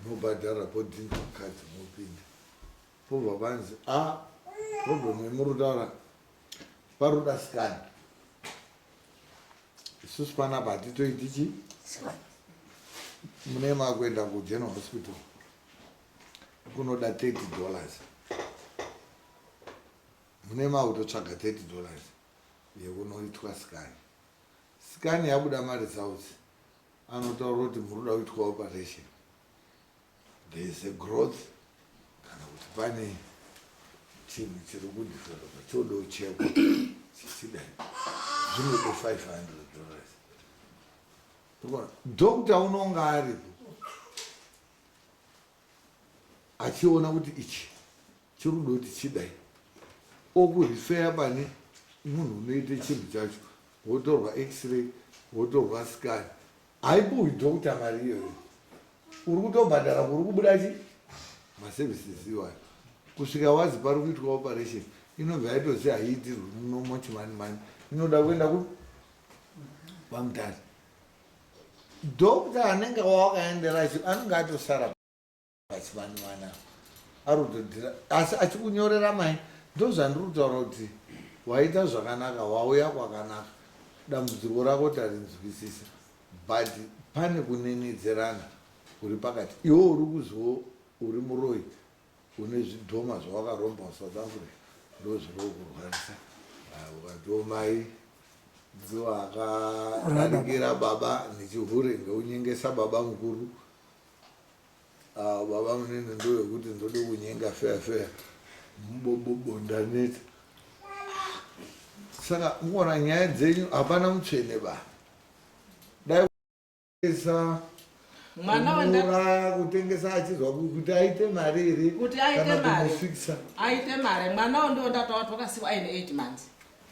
mobhadhara podhindwa kadhi mopinda pobva panzi a ah, problem yemuri kutaura paroda scan isusu panapa hatitoiti chi mune makuenda kugeneral hospital kunoda $30 mune makutotsvaga $30 yekunoitwa scan Scan yabuda maresults anotaura kuti muri kuda kuitwa operation. There is a growth kana kuti pane chinhu chiri kudevelopa choda kuchekwa chichidai zvinoda $500. Doctor unonga aripo achiona kuti ichi chiri kuda kuti chidai okurifeya pane munhu unoita chinhu chacho wotorwa x-ray wotorwa scan haipuhwi doctor mari iyoyo uri kutobhadhara kuri kubuda chi maservices iwayo kusvika wazi pari kuitwa operation inobva yaitozi haiitirwi muno mochimani mani inoda kuenda ku pamutare doctor anenge wawakaendera anenge atosara pachivani vana ari kutodhira asi achikunyorera mai ndozvandiri kutaura kuti waita zvakanaka wauya kwakanaka dambudziko rako tarinzwisisa but Pane kunenedzerana kuri pakati. Iwe uri kuziwo uri muroyi une zvidhoma zvawakaromba kuSouth Africa ndozviri kukurwarisa. Ah, ukatiwo mai ndiwo akadarikira baba nechihure ngeunyengesa baba mukuru. Ah, baba munene ndowekuti ndode kunyenga feya feya mubobobo ndaneta. Saka mukuona nyaya dzenyu hapana mutsvene ba. Dai kutengesa Mwana wanda kuuraya kutengesa achizwa kuti aite mari here kuti aite kana mari kumufikisa. Aite mari mwana wo ndiwo ndataura wakasiwa aine 8 months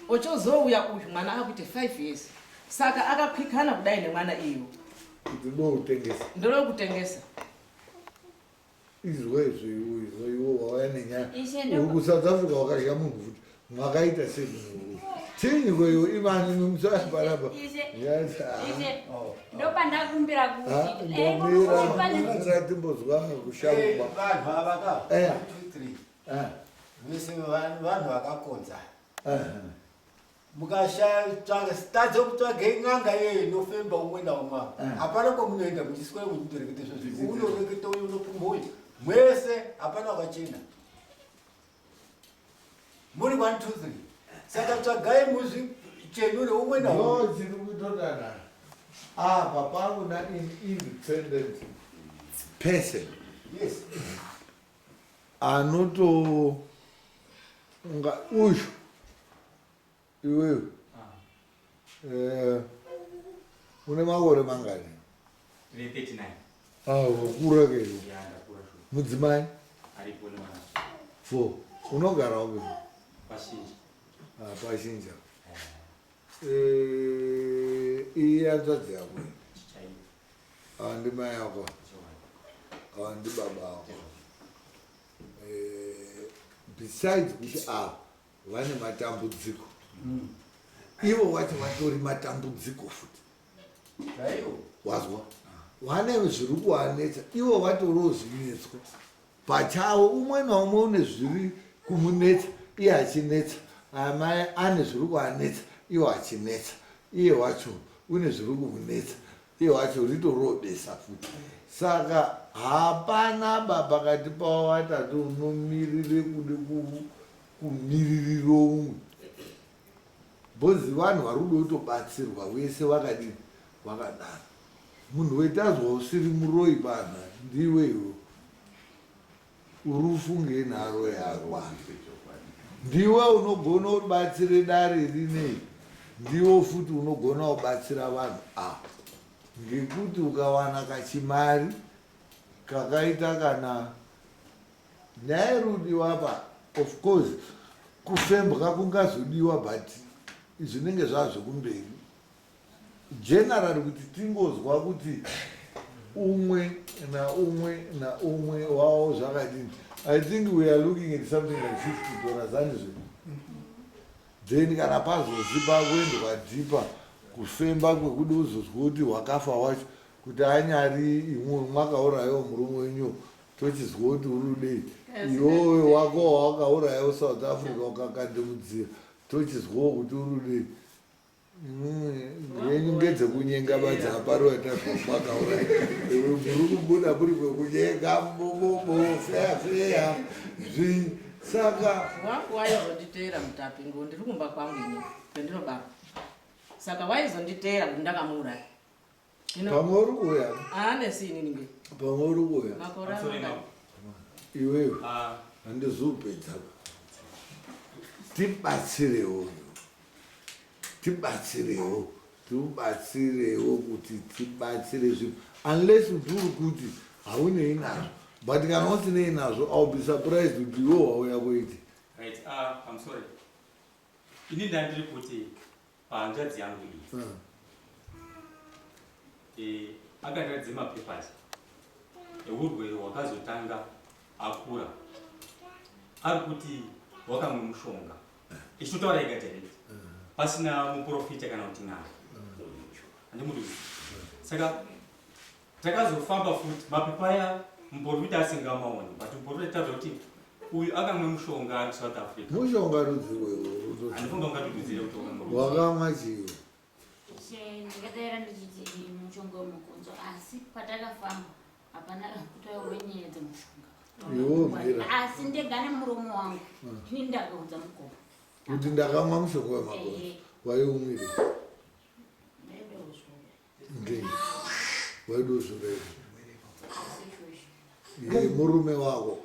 ochozouya uyu mwana akuite 5 years saka akakwikana kudai nemwana iyo kuti ndokutengesa ndorokutengesa. Izwa izvo iwe, izwa iwe wauya nenyaya. Ishe Uri kuSouth Africa wakadya munhu futi. Mwakaita sei munhu uyu? Chinyi ko iwe imani musaya panapa. Ishe, Yes, ah. Ishe, ndopandakumbira kuti Ah, eh, mbomira, kuti mbomira timbozwa kusharukwa. Vanhu ava ka 1 2 3 vese vanhu vakakonza. Mukashatsvaga tadza kutsvaga n'anga iyoyo inofemba umwe naumwe, hapana kwamunoenda muchiswera muchitoreketa izvozvo. Unoreketa uyu, unopumba uyu, mwese hapana wakachena. Muri 1 2 3, saka tsvagai muzvichenure umwe naumwe. No, chiri kutodana apa pakuda an independent person anoto unga uyu iwewe une makore mangani? Ndine 39. Ah, wakura ke iwe. Ya, ndakura sure. Mudzimai? Aripo nemwana. Four. Unogara upi? Pashinja. Ah, pashinja. Iyi hanzvadzi yako iyi? Chaiyo. Ava ndimai yako, ava ndibaba ako. Besides kuti ava vane matambudziko, ivo vacho vatori matambudziko futi. Chaiwo. Wazwa, vane zviri kuvanetsa, ivo vatoriwo zvinetswa pachavo. Umwe naumwe une zviri kumunetsa iye achinetsa. Amai ane zviri kuvanetsa ivo achinetsa, iye wacho une zviri kumunetsa iye wacho ritoriwo besa futi. Saka hapana ba pakati pavo vatatu unomirire kude kumiririro umwe, bhozi vanhu vari kuda kutobatsirwa vese vakadini vakadaro. Munhu wetazwa usiri muroyi panha ndiwe iwe uri ufunge nharo yakwa. Ndiwe unogona kubatsire dare rinei, ndiwo futi unogona kubatsira vanhu ava, ngekuti ukawana kachimari kakaita kana nyaya iri kudiwa pa, of course kufembwa kungazodiwa, but zvinenge zvava zvekumberi. Generally kuti tingozwa kuti umwe naumwe naumwe wavo zvakadini, I think we are looking at something like $50 anizve. Then kana pazozipa kuendwa deeper kufemba kwekuti uzozwa kuti wakafa wacho kuti anyari imwe mwakaurayiwa murume wenyu, tochizwa kuti uri udei iwewe wako wawakaurayiwa South Africa ukakandimudzira, tochizwawo kuti uri udei. Yenyu ngedzekunyenga badzi, hapari watazvamakauraya iwe muri kubuda muri kwekunyenga bobobo feya feya zvi saka. Wangu waizonditeera mutapi ngo ndiri kumba kwangu ini kwendinobara, saka waizonditeera kuti ndakamuuraya. Pamwe uri kuuya. Haanesi inini nge Pamwe uri kuuya. Makore anogara. Iwewe handizupedza, tibatsirewo, tibatsirewo, tibatsirewo kuti tibatsire zvinhu, unless kuti uri kuti haunei nazvo. But kana usinei nazvo, I'll be surprised kuti iwe wauya kuiti. Right, I'm sorry, ini ndandiri kuti pahanzvadzi yangu iyi akandiratidza mapapers eurwere hwakazotanga akura, ari kuti wakamwe mushonga, ichitotaura ega direct pasina muprofita kana kuti n'anga, handimuruzi. Saka takazofamba futi mapepa aya muprofita asingamaoni, but muprofita taura kuti uyu akamwe mushonga ari South Africa. Mushonga rudzi rwewo? Handifunga ungatidudzire kuti wakamwe rudzi. Wakamwa chiyo? Ishe. Ndakadaira ndichiti mushonga wemukonzo asi patakafamba hapana kutaurwa nyaya dzemushonga. Iwo mira. Asi ndega nemuromo wangu ndini ndakaudza mukoma. Kuti ndakamwa mushonga wemakonzo. Waiumwire. Ngei? Waida uzvura here? Murume wako.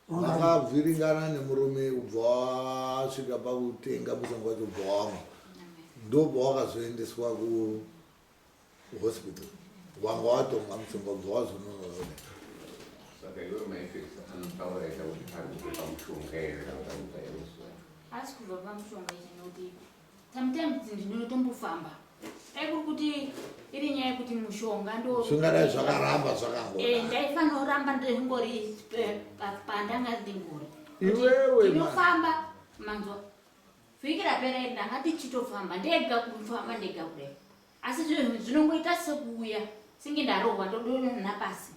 Vakavhiringana nemurume kubva wasvika pakutenga mushonga wacho kubva wamwa. Ndopawakazoendeswa kuhospital. Wanga watomwa mushonga kubva wazononora kudai. Saka iwe maeffects anotaura ita kuti ari kubva pamushonga here kana kuti ari kubva elsewhere? Asi kubva pamushonga ichi nekuti sometimes ndinotombofamba dai kuri kuti iri nyaya yekuti mushonga ndo Zvingadai zvakaramba zvakangodaro. Eh, ndaifanira kuramba ndingori pandanga ndingori. Iwewe Ndinofamba manzwa. Vhiki rapera iri ndanga ndichitofamba ndega kufamba ndega kudai. Asi zvinhu zvinongoita sekuuya senge ndarohwa ndodonha pasi.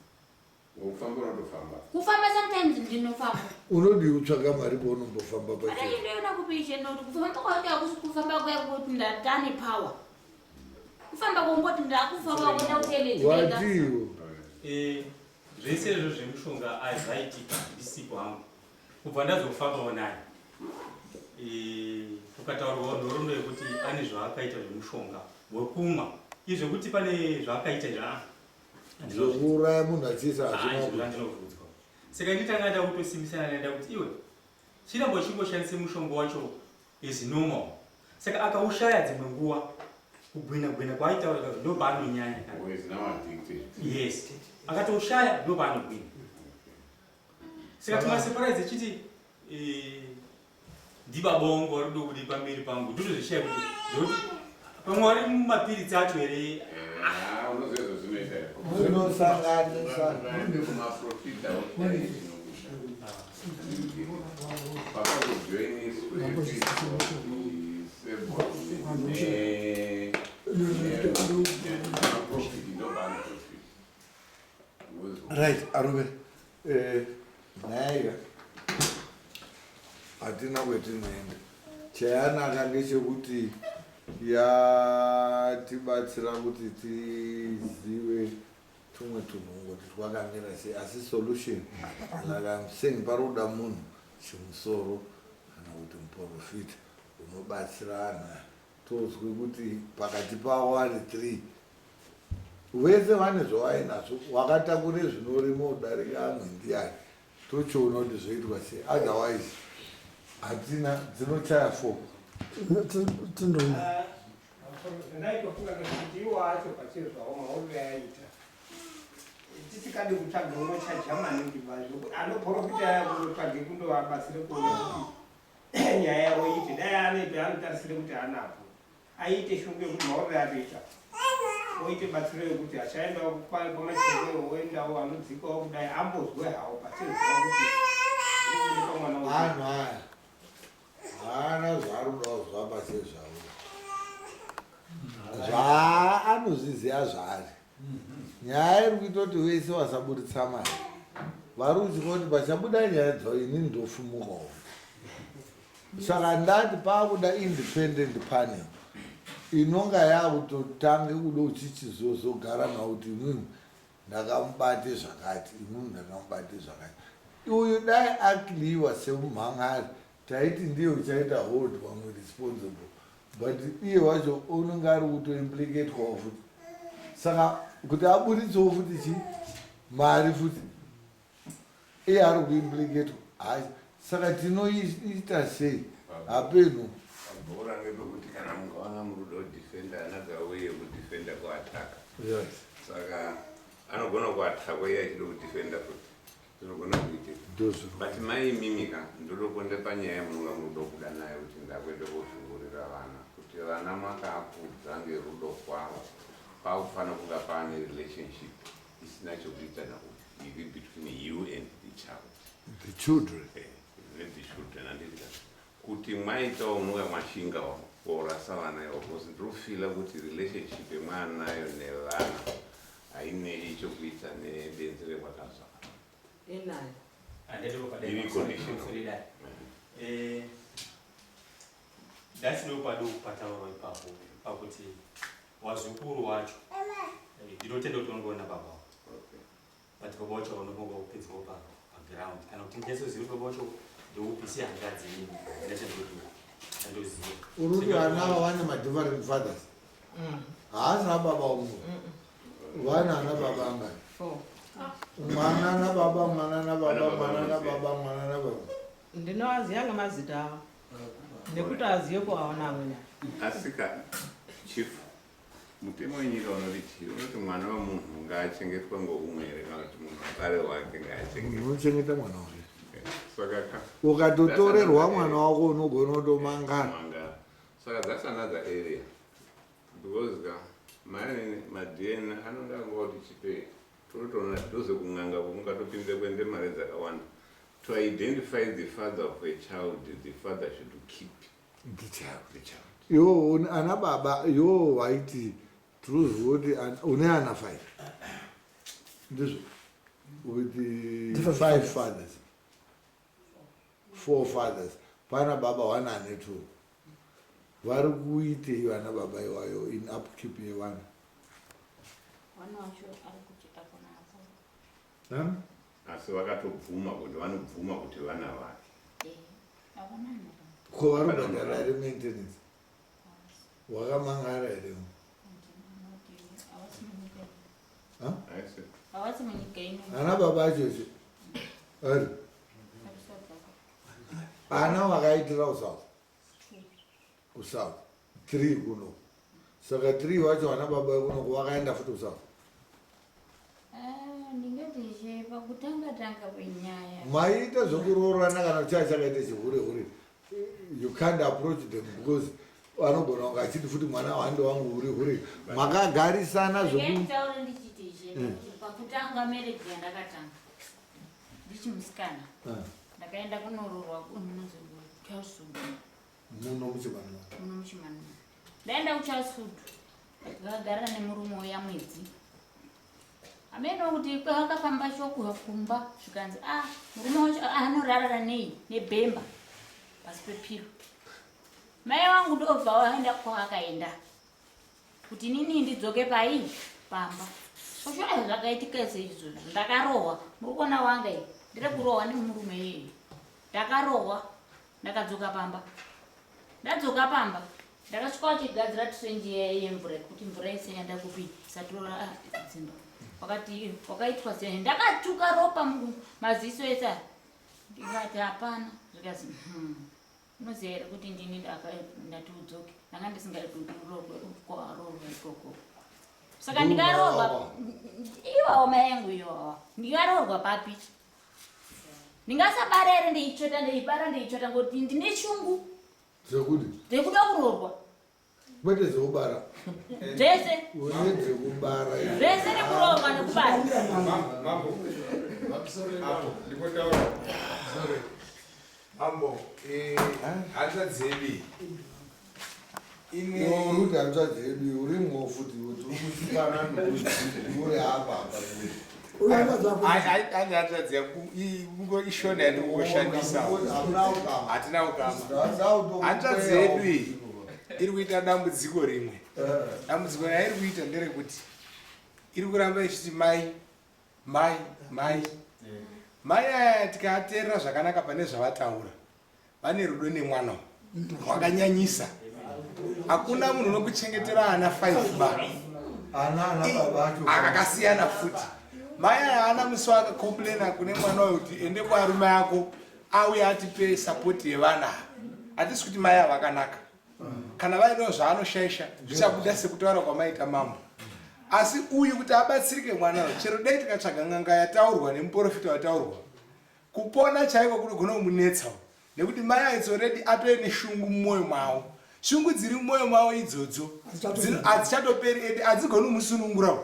Kufamba unotofamba. Kufamba sometimes ndinofamba. Unodii kutsvaga mari paunombofamba pachena? Mari ndoiona kupi ishe nokuti kufamba kwacho hakusi kufamba kuya kuti ndatane power. Kufamba kongoti ndakufamba kuenda kutoilet ndega. Wadiwo. Eh, zvese izvo zvemushonga azvaitika ndisipo hangu. Kubva ndazofambawo naye. Eh, kukataurwawo nhoroondo yekuti ane zvaakaita zvemushonga wekumwa. Izvo kuti pane zvaakaita izvi ah. Zvokuuraya munhu achiisa Ah, hazvina izvo kuita. zvandinovudzwa. Saka nditanga ndakutosimbisana naye ndakuti iwe chiramba uchingoshandisa mushonga wacho is normal. Saka akaushaya dzimwe nguva kugwina gwina kwaaitaura kazi ndo paanonyanya. Oh, is now addicted. Yes. Akatoushaya ndo paanogwina. Saka tumasurprise echiti eh, ndibaba wangu vari kuda kudi pamberi pangu ndotozvishaya kuti zvekuti pamwe vari mumapiritsi acho here. Ah, unoziva zvazvinoita here? Zvinosanganisa. Vaende kumaprofita otinokusha. Pakazojoiniswe ne maprofiti ndopaanoprofita. Right, arume. Eh, nyaya hatina kwetinoenda. Chayanaka ndechekuti yatibatsira kuti tizive tumwe tunhu kuti twakamira sei, asi solution like I'm saying, pari kuda munhu chimusoro kana kuti muprofita unobatsira anhu aya. Tozwe kuti pakati pavo vari 3 vese vane zvavainazvo, wakatakure zvinorema kudarika amwe ndiani, tochiona kuti zvoitwa sei, otherwise hatina dzinochaya 4. Tindoona. Zvandaitofunga ndezvekuti iwo acho pachezvawo maonero aita tisikadi kutsvaga unochaja maningi bazvo anoprofita aya kundotsvage kundovabatsire kuona kuti nyaya yavo iite dai ane paanotarisire kuti anapo aite shungu yekuti maonero atoita oite batsiro yekuti achaendawo kwamachireo oendawo anodzikawo kudai ambozwe hawo pachezvawo kuti zvirikuonekwa mwana uyu. Anhu aya haana zvaari kuda kuzwa pachezvavo, zvaanozviziva zvaari. Nyaya iri kuita kuti vese vasaburitsa mari vari kutya kuti pachabuda nyaya dzavo inini ndofumukawo. Saka ndati paakuda independent panel inonga yakutotange kuda uchichizozogara nawo kuti imwimwi ndakamubate zvakati, imwimwi ndakamubate zvakati. Uyu dai akliwa semumhan'ari taiti ndiye uchaita hold vamwe responsible, but iye wacho unenge ari kutoimplicatwawo futi. Saka kuti aburitsewo futi chi mari futi iye ari kuimplicatwa. Hai, saka tinoita sei? Hapeno. Pabhora ngepekuti kana mukaona murudo defender another way yekudefenda kuataka. Yes. Saka anogona kuatakwa iye achida kudefenda futi. Zvinogona kuitika. Ndozvo. But mai imimi ka ndodokuenda panyaya yamunonga murudo kuda nayo kuti ndakuenda kozvingurira vana. Kuti vana makakudza ngerudo kwavo. Pakufanira kunga pane relationship isina chokuita nako iri between you and the child. The children. The children handiti ka. Kuti mwaitawo munonga mwashingawo korasa vana ivo because ndinofila kuti relationship yemwanayo nevana hainei chokuita nebenzi rekwakazvara. Inayo. Iri conditional. Eh, ndasido paduku pataurwa ipapo pakuti Wazukuru wacho eh, ndinotenda kuti vanongoona baba but baba wacho vanongonga kupedzwa pa paground kana kuti ndinyatsoziva kuti baba wacho ndeupi sehanzvadzi inini ndachandoziva chandoziva Uri kuti vana ava vane madifferent fathers. Haasi ababa umwe. Vana ana baba angani? Mwana nababa, mwana nababa, mwana nababa, mwana nababa. Ndinoaziva ngemazita avo nekuti azive kuaona amweni. Asika chief, mutemo wenyika unoti chii? Unoti mwana wemunhu ngaachengetwe ngoumwe here kana kuti munhu abare wake ngaachengetwe? Unochengeta mwana wake. Saka ka Ukatotorerwa mwana wako unogona kutomangara. Mangara. Saka that's another area. Because ka mari maDNA anonga angoti chipe totoona doze kun'anga kungatopinze kuende mari dzakawanda. To identify the father of a child, the father should keep the child. The child. Iwo ana baba iwo waiti tinoziva kuti une ana 5. Ndizvo. With the five fathers. Four fathers. Pana baba one ane two. Vari kuitei vana baba iwayo in upkeep yevana? Vana vacho ari kuti akona apo. Asi vakatobvuma kuti vanobvuma kuti vana vake. Eh, akona Ko vari kubhadhara here maintenance? Wakamangara here? Havasi munyika ino. Ana baba acho che. Ari. Ana vakaitira kuSouth. KuSouth. 3 kuno. Saka 3 vacho vana baba kuno vakaenda futi kuSouth. Ah, ndingati che pakutanga tanga penyaya. Maita zvekuroorana kana chaa chakaita chihure hure. You can't approach them because vanogona kunge achiti futi mwana wande wangu hure hure. Makagarisana zveku Nditaure ndichiti che pakutanga marriage yandakatanga. Ndichimusikana. Ndakaenda kunoroorwa kunonzi Charles Wood. Muno muChimanimani. Muno muChimanimani. Ndaenda kuCharles Wood. Ndakagara nemurume uya mwedzi. Hameno kuti kwakafamba shoko kumba zvikanzi ah murume wacho anorarara nei nebhemba pasi pepiro. Mai vangu ndobva vaenda kwaakaenda kuti inini ndidzoke pai pamba. Osho ai zvakaitika seizvozvo ndakarohwa muri kuona wanga iyi ndiri kurohwa nemurume iyeye ndakarohwa ndakadzoka pamba ndadzoka pamba ndakasvika vachigadzira trenji yemvura kuti mvura isaenda kupi isatora dzimba wakati wakaitwa sei ndakatuka ropa maziso ese ndikati hapana zvikazi unoziva here kuti ndini ndati udzoke ndanga ndisingadi kuti uroorwa ikoko saka ndikaroorwa iwawo mai yangu iwawa ndikaroorwa papi ndingasabara here ndeichota ndeibara ndeichota ngokuti ndine shungu dzekuti dzekuda kuroorwa kwete dzekubara dzese une dzekubara zvese nekuroorwa nekubara mambo apo ndikotaura mambo hanzvadzi yedu ine uri hanzvadzi yedu uri mhofu kuti uri kuchipana nokuti uri apa apa ane hanzvadzi yangu ishona yandikungoshandisa hatina ukama hanzvadzi yedu iyi iri kuita dambudziko rimwe dambudziko rairi kuita nderekuti iri kuramba ichiti mai mai mai mai aya tikateerera zvakanaka pane zvavataura vane rudo nemwana rwakanyanyisa hakuna munhu unokuchengetera ana 5 ba akakasiyana futi mai aya haana musi waakakomplena kune mwana uyo kuti ende kuarume ako auye atipe sapoti yevana hatisi kuti mai ava vakanaka kana vainewo zvaanoshaisha zvichabuda sekutaura kwamaita mambo asi uyu kuti abatsirike mwana uyu chero dai tikatsvaga n'anga yataurwa nemuprofita wataurwa kupona chaiko kunogona kumunetsa nekuti mai aits already atove neshungu mumwoyo mavo shungu dziri mumwoyo mavo idzodzo hadzichatoperi ende hadzigoni kumusunungura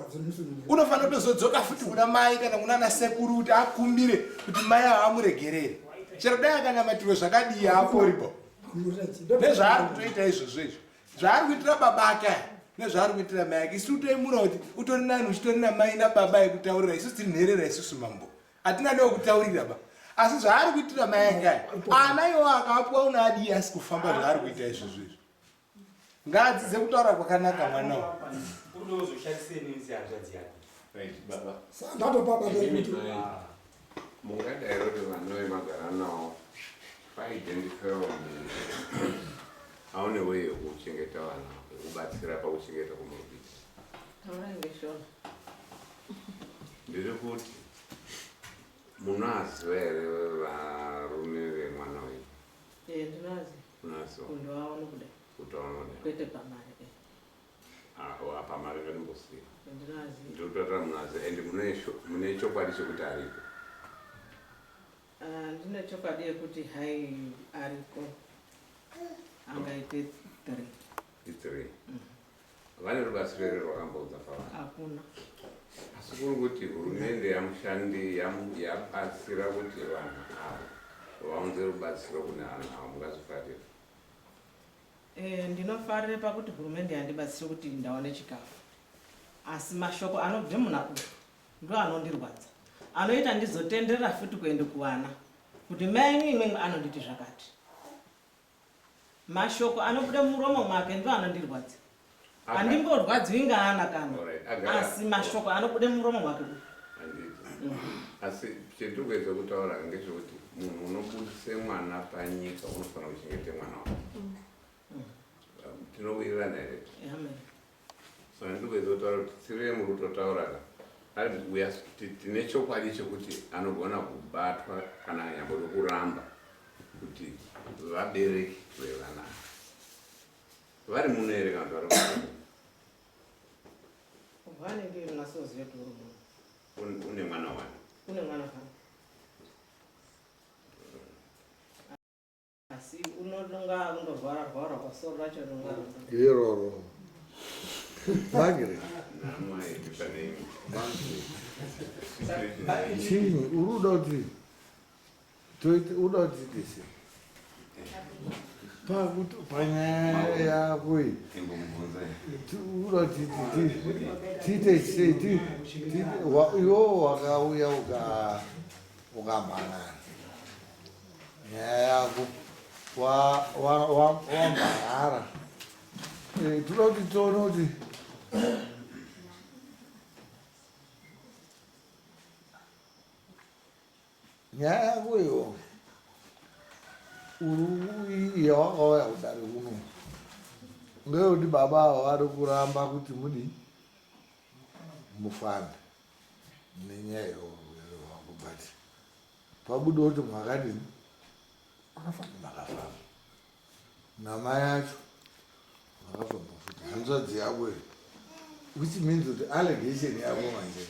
unofanira kutozodzoka futi kuna mai kana kuna anasekuru kuti akumbire kuti mai ava amuregerere chero dai akanamatirwe zvakadii haaporipo nezvaari kutoita izvozvo izvo zvaari kuitira baba ake aya nezvaari kuitira mai ake isu toimura kuti utori nani uchitori namai nababa ekutaurira isusu tiri nherera isusu mambo hatina newekutaurira ba asi zvaari kuitira mai ake aya ana iwo akapuwa unoadii asi kufamba zvaari kuita izvozvo izvo. Ngaadzidze kutaura kwakanaka mwana uyu. Mungadai kuti vana vemagara nawo paidentifewa munhu aone way yekuchengeta vana yekubatsira pakuchengeta kumurikuita. Ndiri kuti munoaziva here varume vemwana uyu? Eh, ndinoaziva. Unoaziva? Kundoaona kudai. Kutoaona kudai. Kwete pamari. Eh. Ah, oh, pamari ngatimbosiya. Ndinoaziva. Ndiri kutaura munoaziva and mune chokwadi chekuti ariko. Ah, ndine chokwadi yekuti hai ariko. Angaite 3. I3. Vane rubatsiro here rwakamboudza pavanhu? Hakuna. Asi kuri kuti hurumende yamushandi yabatsira kuti vanhu ava vaunze rubatsiro kune vanhu ava mungazvifarira? Eh, ndinofarira pakuti hurumende yandibatsira kuti ndawane chikafu. Asi mashoko anobve muna uyu ndo anondirwadza. Anoita ndizotenderera futi kuenda kuvana kuti mai enyu imwimwi anonditi zvakati. Mashoko anobuda mumuromo mwake ndo anondirwadza. Handimborwadziwi ngaana kana. Asi mashoko anobuda mumuromo mwake uyu. Handiti. Asi chendiri kuedza kutaura ngechekuti munhu unobudise mwana panyika unofanira kuchengete mwana wake. Tinowirirana here? Amen. So ndiri kuedza kutaura kuti tsire muri kutotaura ka. Tine chokwadi chekuti anogona kubatwa kana anyamboda kuramba kuti vabereki vevana vari muno here kana kuti vari muno? Vanenge munasoziva kuti uri muno. Une mwana wani? Une mwana wani. Asi unonga undorwara rwara pasoro racho rinonga iroro. Margaret. Chinyi uri kuda kuti toite uda kuti tiite sei? Pakuti panyaya yako iyi uda kuti tiite sei? Iwewe wakauya ukamhan'ara nyaya yako wamhan'ara. Toda kuti tione kuti nyaya yako iyo uri yawakauya kudare kuno ngeyekuti baba ava vari kuramba kuti mudi mufambe nenyaya yeurwere hwako, but pabuda kuti mwakadini makafamba namai acho makafamba futi hanzvadzi yako iyi, which means kuti allegation yako manje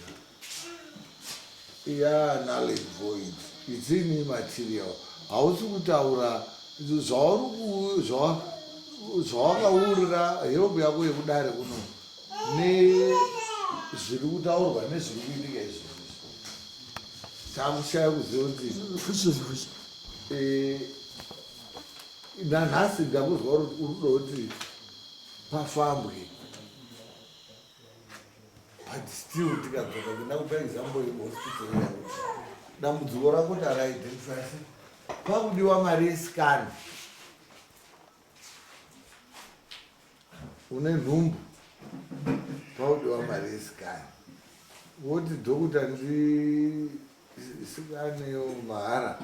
ya null and void, it's immaterial. Hausi kutaura zvawakaurira help yako yekudare kuno nezviri kutaurwa nezviri kuitika izvozvo. Takushaya kuziva kuti nanhasi ndakuzwa kuti uri kuda kuti pafambwe, but still tikadzoka kuenda kupa example yehospital yako, dambudziko rako taraidentify pakudiwa mari yescan. Une nhumbu, pakudiwa mari yescan, woti dhokota ndisikaneyo mahara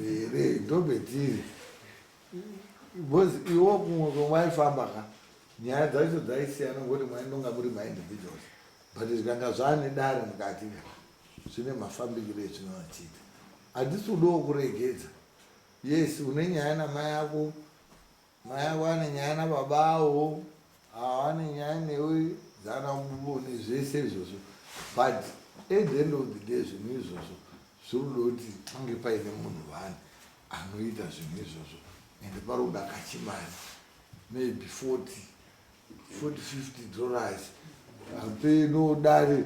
here? Ndobetiri because iwo kumwe kwemwaifamba ka nyaya dzacho dzaisiyana ngokuti mwaindonga muri maindividuals, but zvikanga zvaane dare mukati ka zvine mafambikiro ezvinoachiita. Handisi kudawo kuregedza. Yes, une nyaya namai ako, mai ako ane nyaya nababa avo, ava nyaya newe dzana mubo nezvese izvozvo, but at the end of the day zvinhu izvozvo zviri kuda kuti pange paine munhu vani anoita zvinhu izvozvo, ende pari kuda kachimari, maybe 40 40 $50 apeno dare.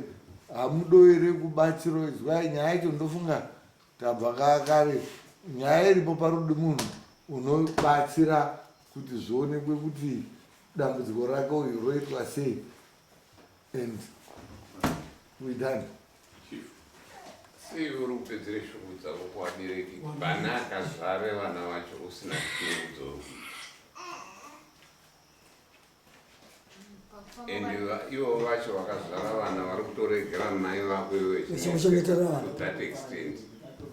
Hamudoere kubatsiro izwai nyaya yacho. Ndofunga tabva kakare nyaya iripo parudi munhu unobatsira kuti zvionekwe kuti dambudziko rake uyu roitwa sei and we done. Chief, sei uri kupedzere shungu dzako kuvabereki vana akazvare vana vacho usina shungu dzokuita? And ivo vacho vakazvara vana vari kutoregera mai vako iwe Vachichengetera vana. To that extent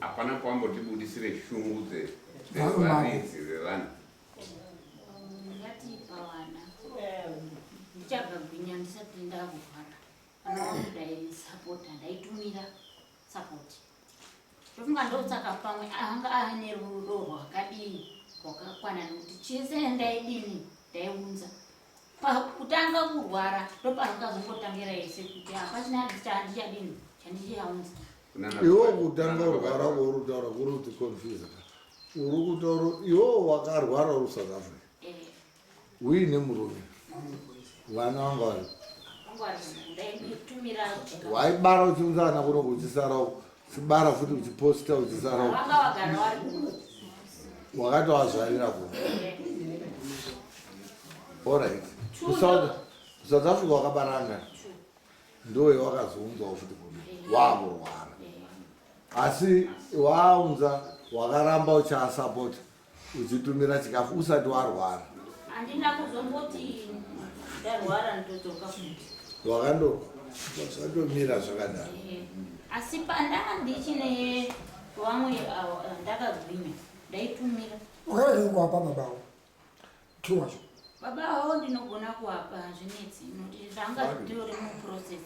hapana pambotibudisire shungu dzevaridzi vevanhu. Ndingati pavana ndichabva gwinya ndisati ndakurwara, vana vangu ndaisapota, ndaitumira support. Ndofunga ndotsaka pamwe anga aine rudo rwakadii rwakakwana, nekuti chese ndaidini ndaiunza. Pakutanga kurwara ndopakazongotangira ese kuti hapachina chandichadini chandichaunza. Iwo kutanga kurwara kwauri kutaura kuri kuti confuse. Uri kutaura iwo wakarwara uri South Africa uine murume, vana vanga vari Ndaitumira. Waibara uchiunza vana kuno, uchisara uchibara futi, uchiposta uchisara. Vanga vagara vari kuno. Wakatowazvarira kuno. Alright, kuSouth Africa wakabaranga ndo yawakazounzawo futi kuno wakurwara, asi waunza wakaramba uchiasapota uchitumira chikafu usati warwara. Handina kuzomboti ndarwara ndodzoka futi. Wakando zvatomira zvakadaro. Asi pandanga ndichine vamwe avo, ndakagwinya ndaitumira. Wakadii kuapa babawo two wacho? Baba avo ndinogona kuapa, zvinetsi nokuti zvanga zvitori muprocess.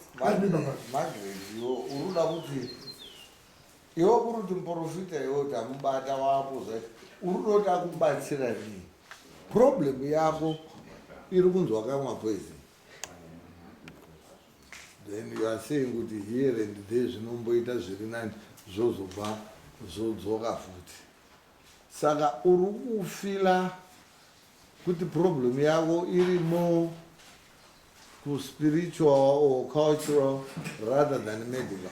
Margaret, iwo uri kuda kuti iwe kuri kuti muprofita iwe kuti amubata wapo zvacho, uri kuda kuti akubatsira nei? Problem yako iri kunzi wakamwa poison, then you are saying kuti here and there zvinomboita zviri nani, zvozobva zvodzoka futi. Saka uri kufeela kuti problem yako iri more kuspiritual or cultural rather than medical.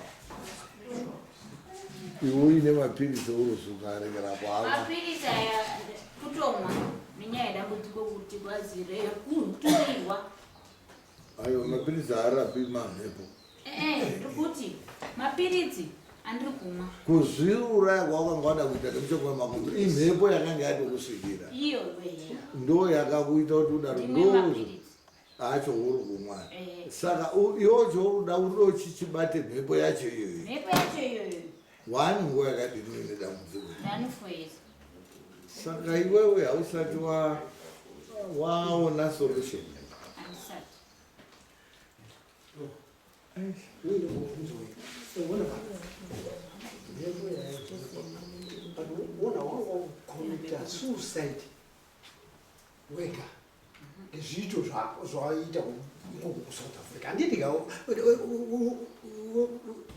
Iwe uine mapirisi uruzuka arekera kwava. Mapirisi aya kutomwa nenyaya yedambudziko kuti kwazire kutumirwa. Aiwa, mapirisi haarapi mamhepo. Ee, ndikuti mapiritsi andiri kumwa. Kuzviuraya kwawakanga wada kuita nemuchokwa makumbo, imhepo yakanga yatokusvikira. Iyo wehe. Ndo yakakuita kuti udaro. Ndimwe Ndo mapiritsi. Acho uri kumwa. Eh. Saka iwo chouda uri chichibate mhepo yacho iyoyo. Mhepo yacho iyoyo. Wani nguva yakadini uine dambudziko? Ndani 4 years. Saka iwewe hausati waona solution. Handisati. Wona but wona wanga kucommita suicide wega ngezviito zvako zvawaiita ikoko kuSouth Africa, handiti ka? Do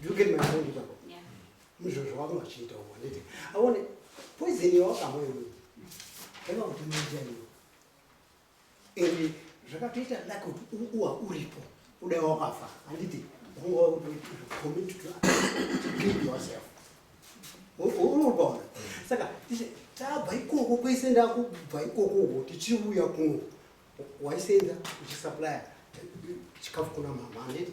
you get my point ipapo? Yeah. Mizvo zvawanga uchiita uko, handiti? Aone poison yawakamwa iwewe yaiva kuti muita iwe, and zvakatoita like kuti uwa uripo udai wakafa, handiti? Wanga commit to kill yourself, urikuona? Saka tabva ikoko kwese, ndakubva ikokoko tichiuya kuno, waisenza uchisupplya chikafu kuna mama, handiti?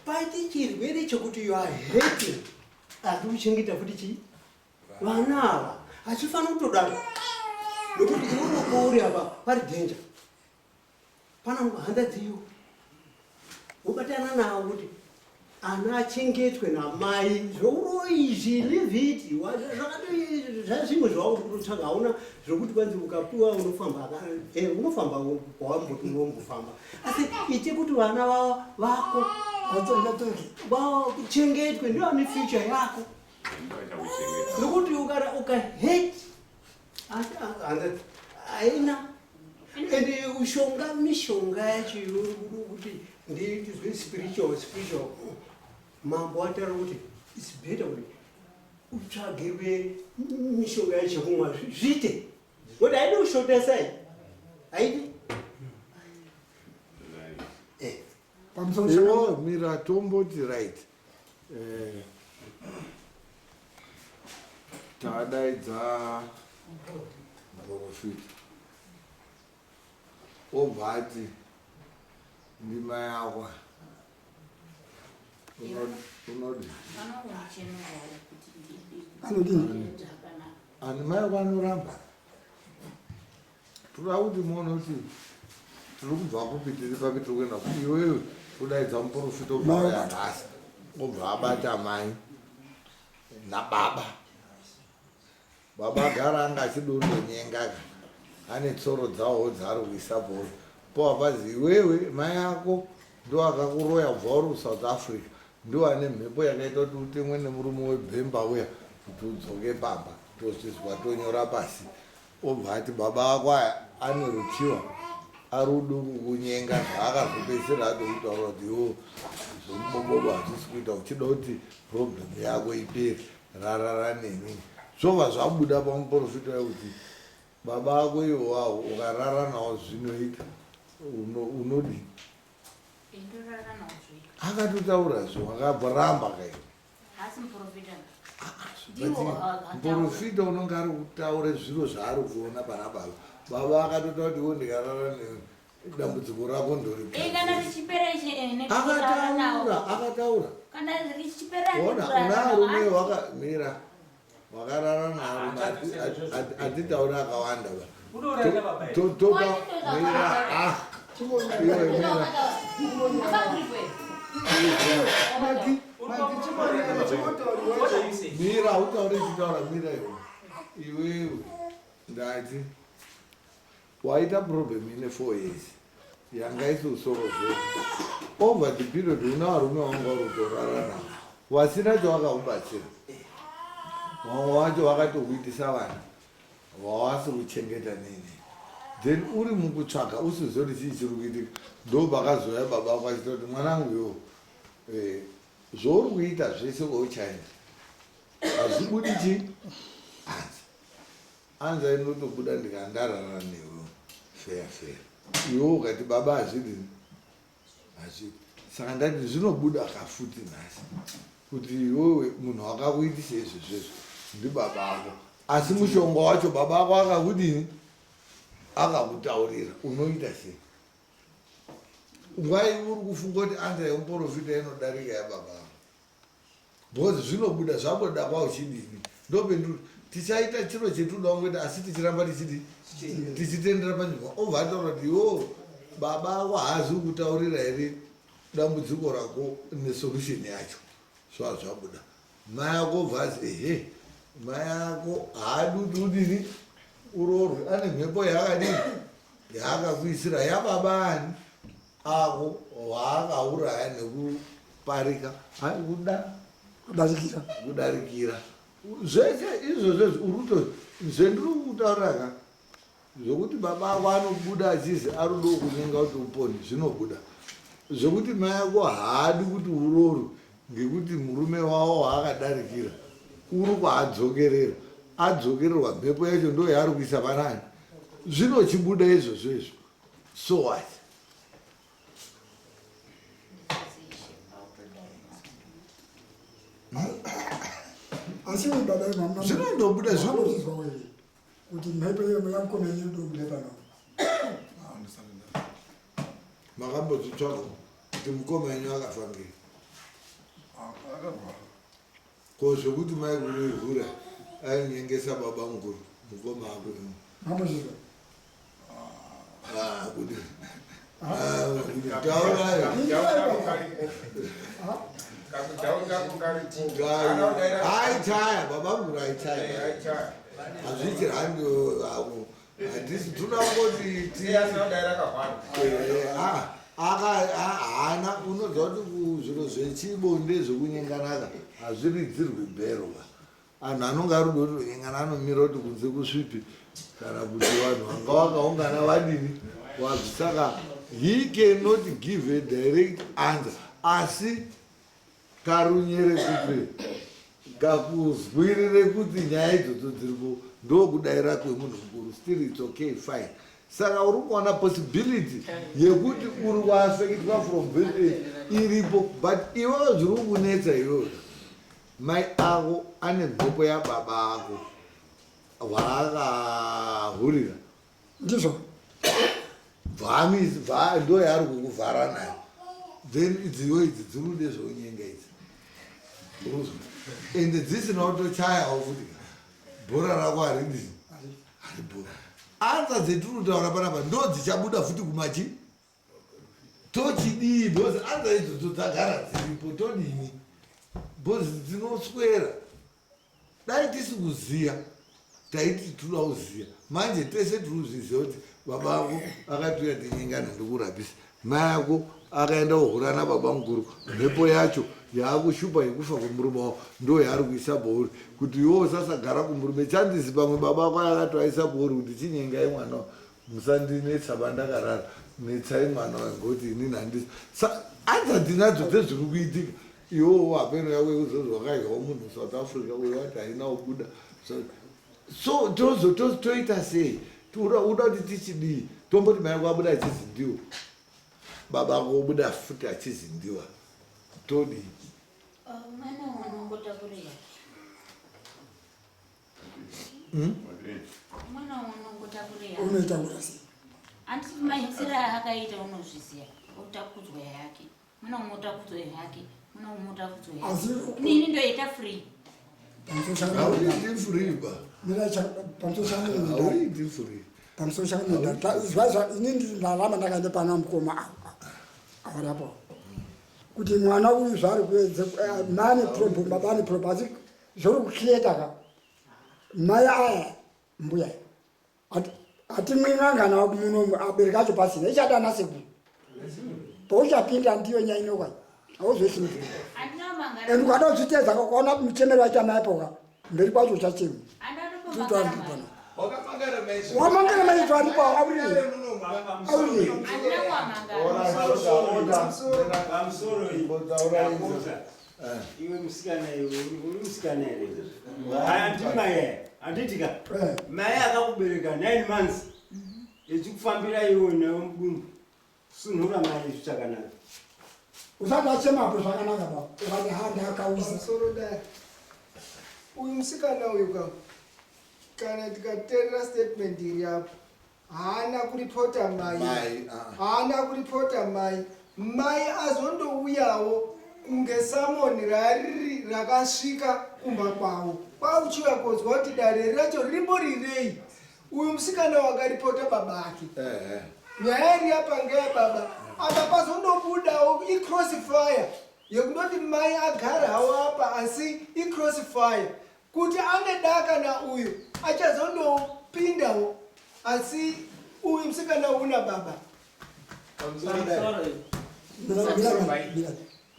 Paite chirwere chekuti you are hating asi kuchengeta futi chii vana ava, hachifanira kutodaro nokuti iwewe pauri apa pari danger. Pana hanzvadziyo wobatana nawo kuti ana achengetwe namai. Zvouroi izvi, leave it. Zvazvimwe zvawakutotsvaga, hauna zvokuti kwanzi ukapiwa unofamba, unofamba kwawamboti unombofamba, asi ite kuti vana vako Vachengeteke. Vachengetwe, ndiyo ane future yako, nokuti ukahate haina. Ende ushonga mishonga yacho kuti ndizwe spiritual spiritual, mambo ataura kuti it's better kuti utsvagirwe mishonga yacho yekumwa zviite, kuti haidi kushotesa iyi, haidi. Pamusoro. Iwo mira, tomboti right, tadaidza muprofita, obva ati ndima yakwa. Unodi Vanongondichenurawo kuti Anodini? zvakanaka. Ani mai yako anoramba. Toda kuti muone kuti Tiri kubva kupi tiri papi tiri kuenda kupi iwewe kudaidza muprofita obva auya nhasi obva abata mai nababa. Baba agara anga achidondonyenga ka ane tsoro dzawo dzaari kuisa bhoro powa pazi iwewe mai ako ndo akakuroya kubva uri kusouth africa ndo ane mhepo yakaita kuti utemwe nemurume webhemba uya kuti udzoke pamba tozvizwa tonyora pasi Obva ati baba ako aya ane ruchiwa ari udo kukunyenga zvaakazopedzisira atokutaura kuti iwo zvomubobobo hazvisi kuita uchida kuti problem yako ipere rarara neni zvobva zvabuda pamuprofita wekuti baba ako iwowawo ukarara nawo zvinoita unodii akatotaura zvo akabva kai Muprofita unonge ari kutaura zviro zvaari kuona pana baba. Baba akatotaura kuti iwe ndikarara newe dambudziko rako ndoriakataura akataura ona una arume wakamira wakarara naarume hatitauri akawanda ba totoka mira ah iwe mira mira utaure chitaura mira iwe iwewe ndati Waita problem ine 4 years yanga isi usoro zvedu over the period una varume wanga uri kutorara navo wasina chawakakubatsira vamwe wacho vakatokuitisa vana vawasi kuchengeta nini then uri mukutsvaga usizive kuti chii chiri kuitika ndo pakazouya baba vako achita kuti mwanangu yo eh, zvauri kuita zvese kwauchaenda hazvibudi chii hanzi Anza inotobuda ndikandarara newe feya feya iwe ukati baba hazvidi hazvidi saka ndati zvinobuda kafuti nhasi kuti iwewe munhu akakuitisa izvi zvezvo ndibaba ako asi mushonga wacho baba ako akakudini akakutaurira unoita sei why uri kufunga kuti anza yemuporofita inodarika yababa ako because zvinobuda zvabuda kwauchidini ndopenduri tichaita chiro chetinoda kungoita asi tichiramba tichidi tichitendera panzvimbo obva ataura kuti iwo baba ako haazi kutaurira here dambudziko rako nesolution yacho zva zvabuda mai ako obva azi ehe mai ako haadi kuti udini uroorwe ane mhepo yaakadini yaakakuisira yababa ani Ako waakauraya nekuparika kuda kudarikira kudarikira zvese izvozvo uruto zvendiri kutaura ka zvokuti baba ako anobuda achizi arudo kunyenga kuti upone zvinobuda zvekuti mai ako haadi kuti uroorwe ngekuti murume wavo waakadarikira uri kwaadzokerera adzokererwa mhepo yacho ndo yaari kuisa panani zvinochibuda izvozvo izvo so what asi baba zvinondobuda zvinozwa kuti mhepo yamukoma yenyu ndobuda pano makambozvitsvaga kuti mukoma yenyu akafa ngei ko zvekuti mai guru ihura ainyengesa baba mukuru mukoma ako mambozvizwa ah, kuti ah, taurayo aichaya baba mukuru aichaya hazviiti randi avo handisi toda kungoti haana unoziva kuti zviro zvechibonde zvekunyenganaka hazviridzirwi bhero ba anhu anonge ari kuda kutonyengana anomira kuti kunze kusvipi kana kuti vanhu vanga vakaungana vadini wazvi saka he cannot give a direct answer asi Karunyere kupi kakuzwirire kuti nyaya idzodzo dziripo ndokudaira kwemunhu mukuru still it's okay fine saka uri kuona possibility yekuti uri kuafektwa from birth iripo but iwewe zviri kukunetsa iwewe mai ako ane mhepo yababa ako vaakahurira ndizvo bva ndo yaari kukuvhara nayo then idziyo idzi dziri kude zveunyenga idzi uruzwa ende dzisina kutochayawo futi bhora rako haridi haribhora anza dzetiri kutaura panapa ndo dzichabuda futi kumachi Tochidii because anza idzodzo dzagara dziripo todini because dzinoswera dai tisi kuziya taiti tinoda kuziya manje tese tiri kuzviziva kuti baba ako akatiuya tinyengana ndokurapisa mai ako akaenda kuhura nababa mukuru mhepo yacho yaakushupa yekufa kwemurume wako ndo yaari kuisa pauri kuti iwe usasagara kumurume chandisi pamwe baba ako akatoaisa pauri kuti chinyengai mwana musandinetsa pandakarara netsai mwana wayo ngokuti inini handisi anza ndinadzo dzezviri kuitika iwowo hapeno yako yekuzonzi wakadyawo munhu south africa uyo wati haina kubuda so tozotoita sei uda kuti tichidii tomboti mai ako abuda achizi ndiwo baba ako obuda futi achizi ndiwa todii Hmm? Unoitakura sei? Handiti maisiro akaita unozviziva otakudzwa yake mwana umwe otakudzwa yake mwana umwe otakudzwa yake nini ndoita free hauiti free ba hauiti free pamusoro chakanodazvaza ini ndaramba ndakaenda pana mukoma awarapo kuti mwana uyu zvaari kuedze eh, mane problem baba ane problem asi zvori kucreata ka mai aya mbuya hatimwi n'anga nawo muno abereki acho pasina ichada ana sekuru pauchapinda ndiyo nyaya inokwai hauzoisimudzira and ukada kuzviteedza ukaona muchemero waita mai poka mberi kwacho uchachema tutauripana wamangara maizvo aripo auriri auriri Eh. Iwe musikana iwe uri musikana here? Haya ndiri mai aya. Handiti ka? Eh. Mai akakubereka 9 months. Echikufambira iwe nawe mudumbu. Sunhura mai izvi chakanaka. Usati achemapo zvakanaka ba. Ukati handa akauza. Pamusoro dai. Uyu musikana uyu ka. Kana tikateerera statement iri apo. Haana kuripota mai. Mai, ah. Haana kuripota mai. Mai azondouyawo kunge samoni rariri rakasvika kumba kwavo. Kwauchiuya kozwa kuti dare racho rimborirei. Uyu musikana wakaripota baba ake. Eh, eh. Nyaya iri apa ngeya baba. Apa pazondobudawo icross fire yekundoti mai agara hawo apa asi icross fire Kuti ane daka na uyu achazondopindawo asi uyu musikana una baba.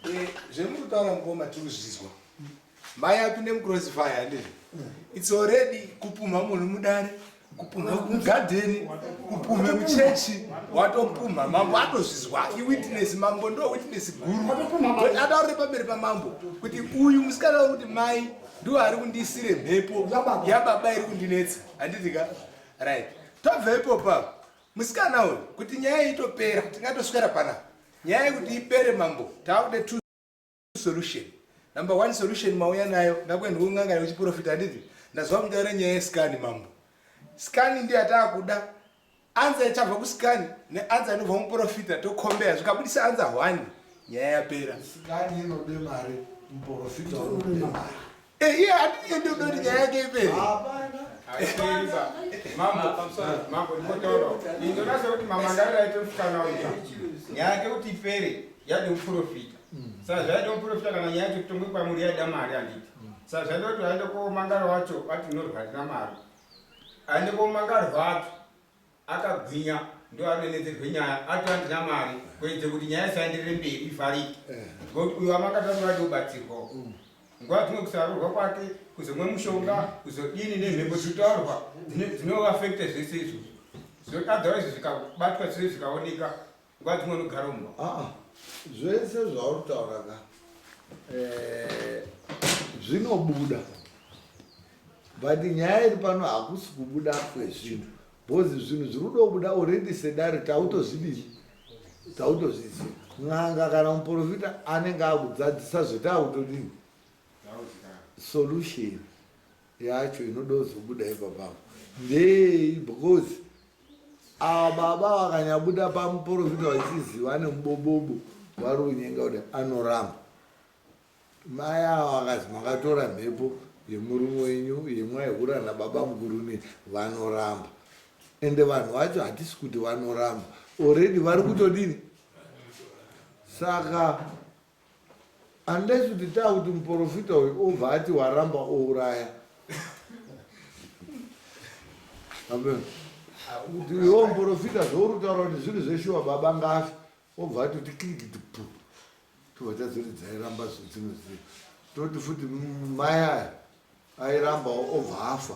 Eh, zvemuri kutaura mukoma tiri kuzvizwa mai apinde mucrossfire handizvo its already kupumha munhu mudare kupumha mugadheni kupumha muchechi watopumha mambo atozvizwa iwitness mambo ndo witness guru kuti ataurire pamberi pamambo kuti uyu musikana uri kuti mai ndiwo ari kundiisire mhepo yababa iri kundinetsa handiti ka right tobva ipopa musikana uyu kuti nyaya itopera tingatoswera panapa nyaya yekuti ipere mambo taakude solution number one solution mauya nayo ndakuenda kun'anga yekuchiprofita handiti ndazwa mutaura nyaya yeskani mambo skani ndiyo yataakuda anza ichabva kuskani neanza inobva muprofita tokombeya zvikabudisa anza one nyaya yapera skani inode mari muprofita unode mari Eh, iye handiti ndodoti nyaya yake ipere Mambo, mambo ndikotaura. Ndinoona sekuti mamandari aite musikana uyu. Nyaya yake kuti ipere yade muprofita. Saka zvaida muprofita kana nyaya yacho kutongwe kwamuri yaida mari handiti. Saka zvaida kuti aende komangara wacho ati unorwarira mari. Aende komangara wacho akagwinya ndo anonetserwe nyaya ati andina mari kuedze kuti nyaya isaenderere mberi ivharike. Ngokuti uyu wamakataura ati ubatsirwawo. Nguva dzimwe kusaroorwa kwake, kuzomwa mushonga, kuzodini nemhepo dzinotaurwa dzinoafekta zvese izvozvo. So otherwise zvikabatwa zvese zvikaoneka nguva dzimwe unogara mumba. Ah, ah. Zvese zvauri kutaura ka eh, zvinobuda but nyaya iri pano hakusi kubuda kwezvinhu because zvinhu zviri kuda kubuda already sedare tautozvidii tautozviziva n'anga kana muprofita anenge akudzadzisa zvetaakutodini solution yacho inoda kuzobuda ipapapo ndeyei because ava baba vakanyabuda pamuprofita vachiziva nemubobobo vari kunyenga kuti anoramba Mai ava vakazi makatora mhepo yemurume wenyu yemwaihura nababa mukuru nei vanoramba ende vanhu vacho hatisi kuti vanoramba already vari kutodini Saka unless kuti takuti muprofita uyu obva ati waramba ouraya. Amen. Kuti iwo muprofita zvauri kutaura kuti zviri zveshuwa baba ngafe obva ati kuti kirikiti pu tobva tazoti dzairamba zvedzinoziva toti futi mai aya airambawo obva afa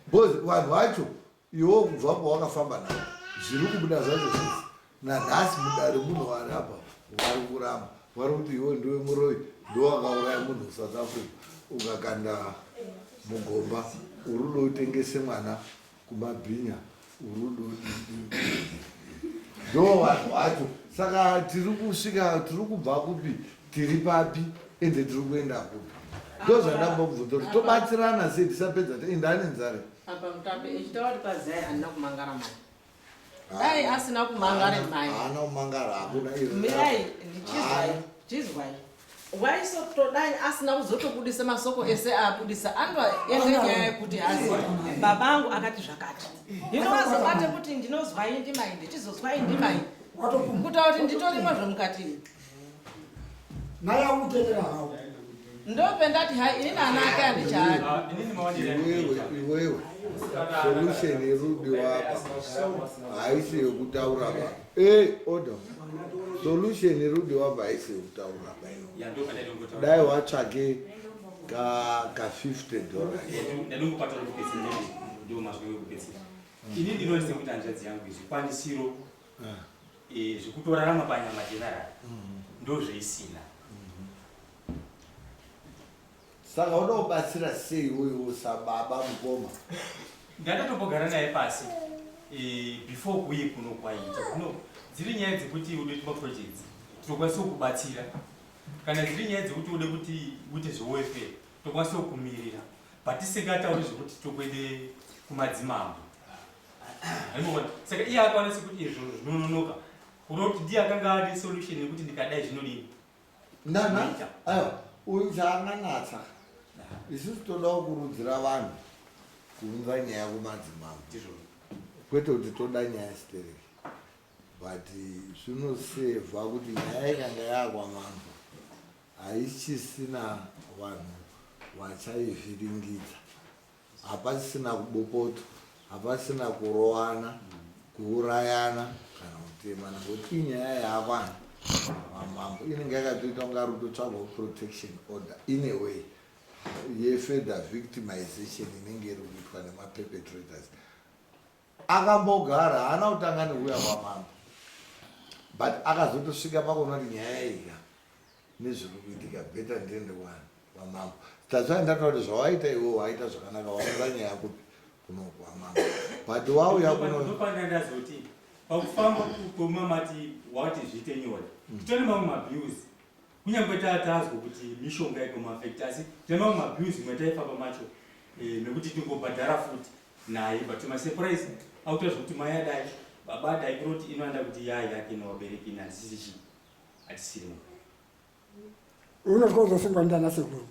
because vanhu vacho Iwewe kubva pawakafamba navo zviri kubuda zvacho zvese nanhasi mudare muno vari apa vari kuramba vari kuti iwe ndiwe muroyi ndiwe wakauraya munhu kusouth africa ukakanda mugomba uri udo utengese mwana kumabhinya uri udo ndo vanhu vacho saka tiri kusvika tiri kubva kupi tiri papi ende tiri kuenda kupi ndozvandambobvunza kuti tobatsirana sei tisapedza ende ane nzara Apa mutape echitaura kuti pazai handina kumangara mai. Dai asina kumangara mai. Haana kumangara hakuna izvo. Mirai ndichizwai. Chizwai. Waisotodai asina kuzotobudisa masoko ese aabudisa anwa ende nyaya yekuti hazi baba angu akati zvakati. Hino wazobate kuti ndinozwai ndimai ndichizozwai ndimai. Kutaura kuti nditorimwa zvomukati. Mai akuteerera hawo. Ndopendati hai ini nana ake andichaadi. Iwewe iwewe solution iri kudiwa apa haisi yekutaura ba. Eh order. Solution iri kudiwa apa haisi yekutaura ba. Dai watsvake ka ka 50 dollars. Ndadongopata kupedzisira ndo mazwi ekupedzisira. Ini ndinoona sekuti hanzvadzi yangu zvikwanisiro eh, zvekutorarama panyama general ndozveisina. Saka unoda kubatsira sei uyu sababa mukoma? Ndakatombogara naye pasi eh, before kuuye kuno kwaita kuno dziri nyaya dzekuti ude tumaprojects tinokwanisa kukubatsira kana dziri nyaya dzekuti ude kuti uite zveWelfare tokwanisa kukumirira but tisingatauri zvekuti tokuende kumadzimambo. Haimboona. Saka iye akaona sekuti izvo zvinononoka kureva kuti ndiye akanga ane solution yekuti ndikadai zvinodini. Nana, aiwa, uyu chaanganatsa. Isusu toda kukurudzira vanhu kuunza nyaya kumadzimambo. Kwete kuti toda nyaya stereki. But zvinosevha kuti nyaya ikanga yakwamambo haichisina vanhu vachaivhiringidza. Hapasisina kubopota, hapasisina kurowana, kuurayana kana kutemana ngokuti inyaya yavanhu vamambo inenge yakatoita kunge ari kutotsvagawo protection order in a way yefurther victimization inenge iri kuitwa nemaperpetrators. Akambogara haana kutanga nekuuya kwamambo but akazotosvika pakuona kuti nyaya iyi ka nezviri kuitika better ndiende kwani kwamambo. That's why ndataura kuti zvawaita iwe waita zvakanaka waunza nyaya kupi kuno kwamambo but wauya kuno Ndopanda ndazoti pakufamba kwemamati wati zviite nyore titone mamwe mabills kunyange tazwa kuti mishonga ikomaafect asi tine mamwe mabills mwe taifamba macho eh, mekuti tingobhadhara futi naye but my surprise akuita zvekuti mai adai baba adai kuroti inoanda kuti yai yake nevabereki ini handisisi chii hatisirimo Unotya kuzosungwa ndana sekuru.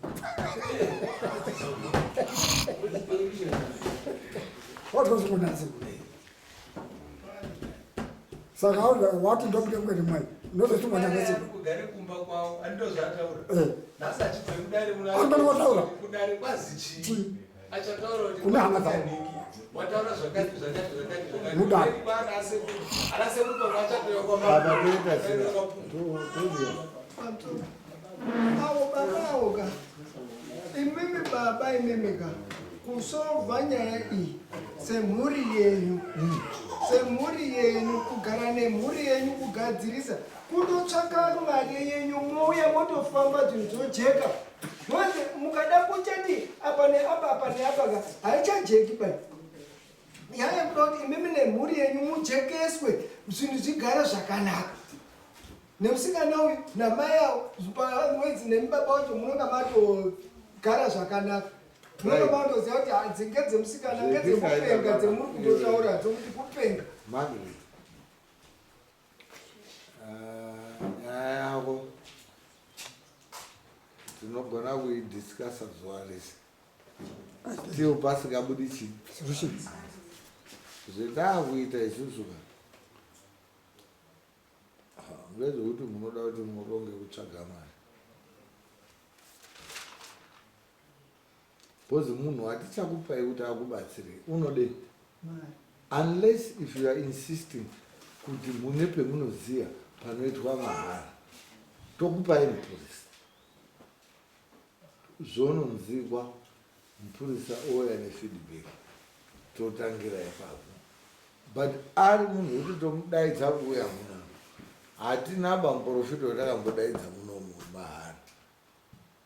Watya kuzosungwa ndana sekuru. Saka wati ndobude kwete mwai. Unozosungwa ndana sekuru. Kugare kumba kwavo andozvataura. Eh. Nhasi achibva kudare muna. Andozvataura. Kudare kwazi chii? Achataura kuti Kune hama dzavo. Wataura zvakati zvakati zvakati zvakati. Mudare. Kwana sekuru. Ana sekuru pamwe achatouya kwa Baba toita sei? Todya. Avo baba avo ka imimi baba imimi ka kusolva nyaya iyi semhuri yenyu semhuri yenyu kugara nemhuri yenyu kugadzirisa kundotsvaka mari yenyu mouya motofamba zvinhu zvojeka because mukada kuchati apa neapa apa neapa ka haichajeki bai nyaya yekuda kuti imimi nemhuri yenyu mujekeswe zvinhu zvigare zvakanaka nemusikana uyu namai avo pamwedzi nemi baba wacho munonga matogara zvakanaka munonga matoziva kuti hadzi ngedzemusikana ngedzekupenga dzemuri kutotaura dzokuti kupenga Margaret. Ah, nyaya yako tinogona kuidiscussa zuva rese still pasingabudi chii zvetaakuita isusu ka. Ngezvekuti munoda kuti muronge kutsvaga mari. Because munhu hatichakupai kuti akubatsirei unodei? Unless if you are insisting kuti mune pemunoziva panoitwa mahara tokupai mupurisa. Zvononzikwa mupurisa ouya nefeedback totangira ipapo. But ari munhu wekuti tomudaidza kuuya muno hatina bamuporofita watakambodaidza munomu mahara.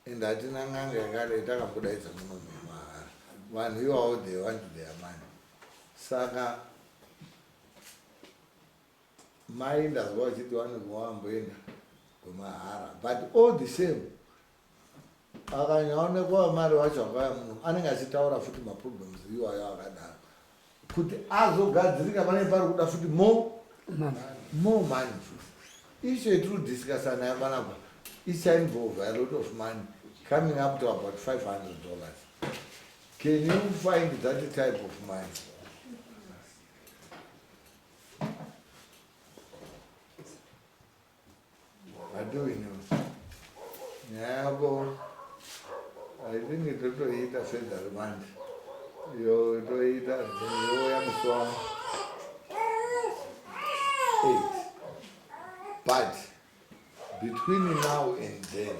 And hatina n'anga yakadai takambodaidza muno mumahara. Vanhu iwawo they want their money. Saka mai ndazwa vachiti vanenge vamboenda kwemahara but all the same akanyaonekwa mari wacho akauya muno anenge achitaura futi maproblems iwayo akadaro kuti azogadzirika panenge pari kuda futi more more money futi issue yetiri kudiscussa nayo panapa ichainvolve a lot of money coming up to about 500 dollars can you find that type of money Hatiwini nyaya yako I think totoiita further remand yo toiita youya musi wa 8 but between now and then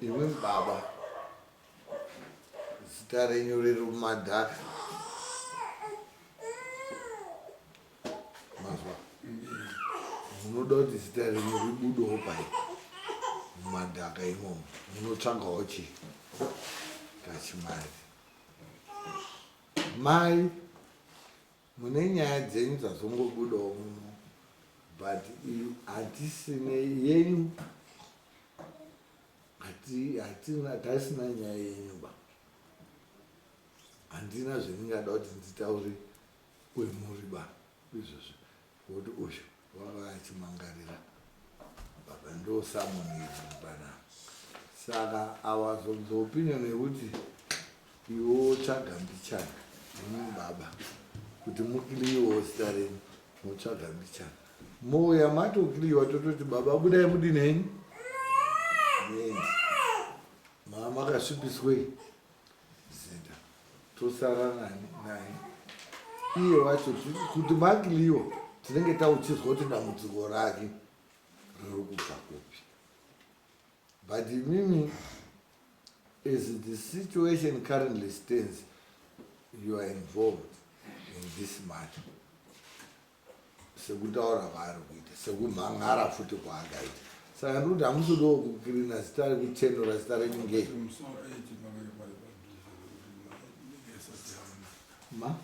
imwi baba zita renyu riri mumadhaka Mazwa. Munoda kuti zita renyu ribudewo pai mumadhaka imomo munotsvagawo chii kachimari. Mai mune nyaya dzenyu dzazongobudawo muno but hatisine yenyu hatina tasina nyaya yenyu ba handina zvendingada kuti nditaure Wemhuri ba izvozvi woti uyu wava achimangarira baba ndo summon iri panapa saka I was of the opinion yekuti iwe wotsvaga mbichana imi baba kuti mukiliyiwo zita renyu motsvaga mbichana mouya matokiliyiwa tototi baba budai mudini henyu muendi mama makasvipiswei zita tosara nani naye iye wacho kuti makiliwa tinenge tauchizwa kuti dambudziko rake riri kubva kupi but imimi as the situation currently stands you are involved in this matter sekutaura kwaari kuita sekumhan'ara futi kwaakaita saka ndikuti hamusidiwo kukirina zita rekuchenura zita renyu ngei ma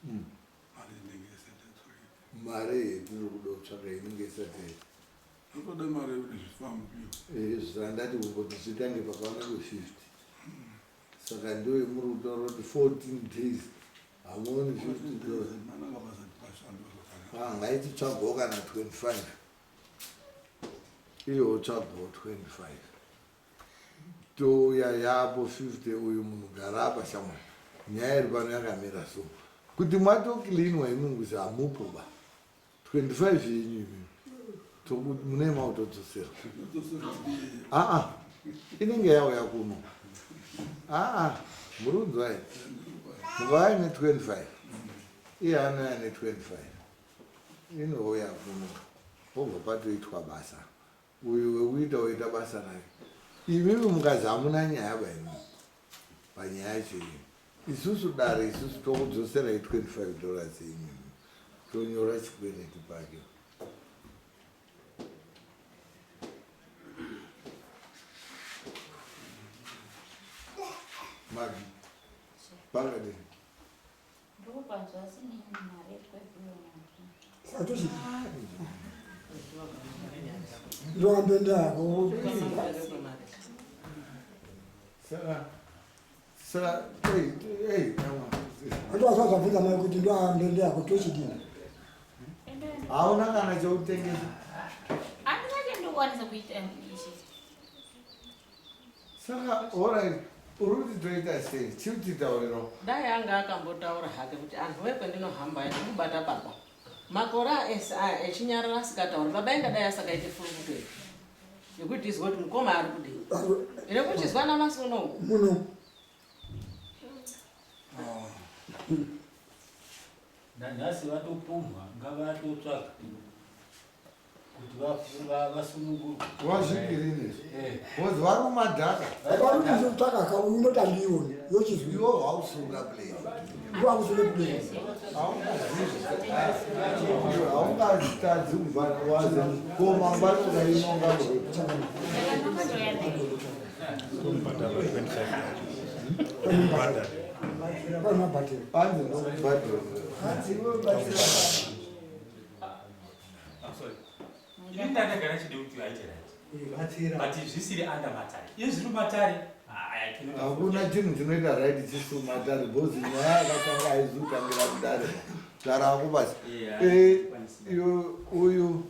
mm. mari yetiri kuda kutsvaka inenge isati Anotoda mari yekuti zvifambe. Eh, zvandati kungoti zvitange pakaona ku 50 saka ndiyo yemuri kutaura kuti 14 days hamuoni 50 dollars ah, ngaititsvagawo kana 25 iyowo tsvagawo 25 touya yapo 50 uyu munhu gara apa shamwari nyaya iri pano yakamira so kuti mwatoklinwa imwe kuti hamupo ba 25 yenyu imi tokuti mune mautodzosera aa inenge yauya kuno aa muri kunzwa here mukauya ne 25 iye anouya ne 25 inouya kuno pobva patoitwa basa uyu wekuita oita basa rake imimi mukazi hamuna nyaya baimi panyaya yacho iyi isusu dare isusu tokudzoserai 25 dollars yenyu tonyora chikwereti pake magi pakadini ndohambe ndako andowazvazvabvunza mai kuti ndohambe ndako tochidini hauna kana chekutengesa handina chandokwanisa kuita ichi Saka alright uri kuti toita sei chiutitauriro. Dai anga akambotaura hake kuti anhu wee kwendinohamba ndikubata baba. Makore ese aya echinyarara asikatauri baba ingadai asakaite furukuto iyi yekuti tizwe kuti mukoma ari kudei ine kuchizwa namasi unowu muno Nanhasi vatopumhwa ngavatotsvaga kuti vasunungurwe. Wazvigirini because vari kumadhaka. Vari kuzotsvaka ka unotambiwa yochizwi. Iwo hausunga play. Iwo hausunga play. Haungazitadzi kubva waza ko mangwana ukainonga Panzi ndokubhadhara. Ini ndandagara chide kuti aite right. But zvisiri under matare. Iye zviri matare. I cannot afford Hakuna chinhu chinoita right chisiri matare because nyaya yakatanga haizi kutangira kudare. Gara ako basi. Yeah, Eh, iwe uyu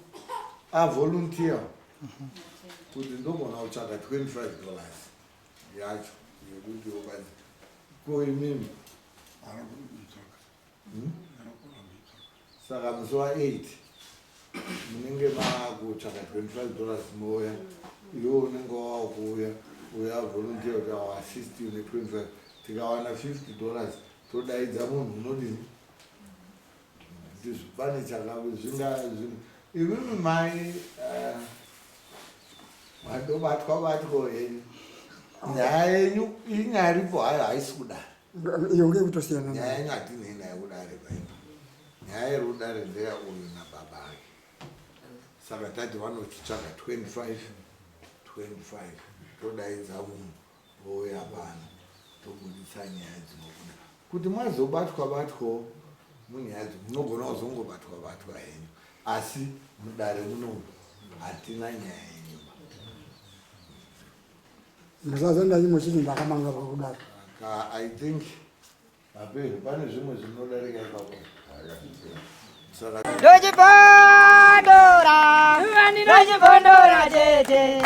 avolunteer kuti ndogona kutsvaga 25 dollars yacho yekuti ubazi ko imimi Hmm? Saka musi wa8 munenge makutsvaka 25 dollars mouya iwe unenge wakuuya uya volunteer kuti awa assist you ne25 tikawana 50 dollars todaidza munhu unodini ndizvo pane chaka zvinga imimi mai eh, madobatwa batwa henyu nyaya yenyu inyaya iripo hayo haisi kudare Iyo ngekutosiyana nyaya yenyu hatinei nayo kudare paipa nyaya iri kudare ndeya uyu nababa ake saka tati vanochitsvaga 25 25 todaidza munhu ouya pano tobuditsa nyaya dzinobuda kuti mwazobatwa batwawo munyaya dzo munogona kuzongobatwa batwa henyu asi mudare muno hatina nyaya yenyu Musazoenda nyimo chiti ndakamanga pakudaro. Ka I think mapezvo pane zvimwe zvinodarika ipapo. Saka Ndochibondora, ndochibondora tete.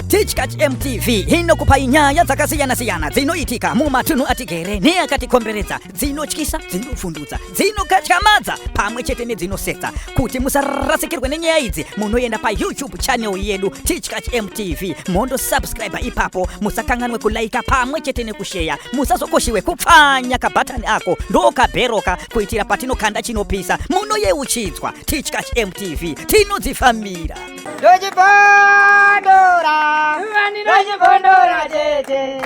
Tichkach MTV inokupai nyaya dzakasiyana-siyana dzinoitika mumatunhu atigere neakatikomberedza, dzinotyisa, dzinopfundutsa, dzinokatyamadza pamwe chete nedzinosetsa. Kuti musarasikirwe nenyaya idzi, munoenda paYouTube channel yedu Tichkach MTV mondo subscribe ipapo, musakanganwe kulaika pamwe chete nekusheya, musazokoshiwe kupfanya kabhatani ako ndokabheroka kuitira patinokanda chinopisa munoyeuchidzwa. Tichkach MTV tinodzifambira. Ndochibondora, ndochibondora tete.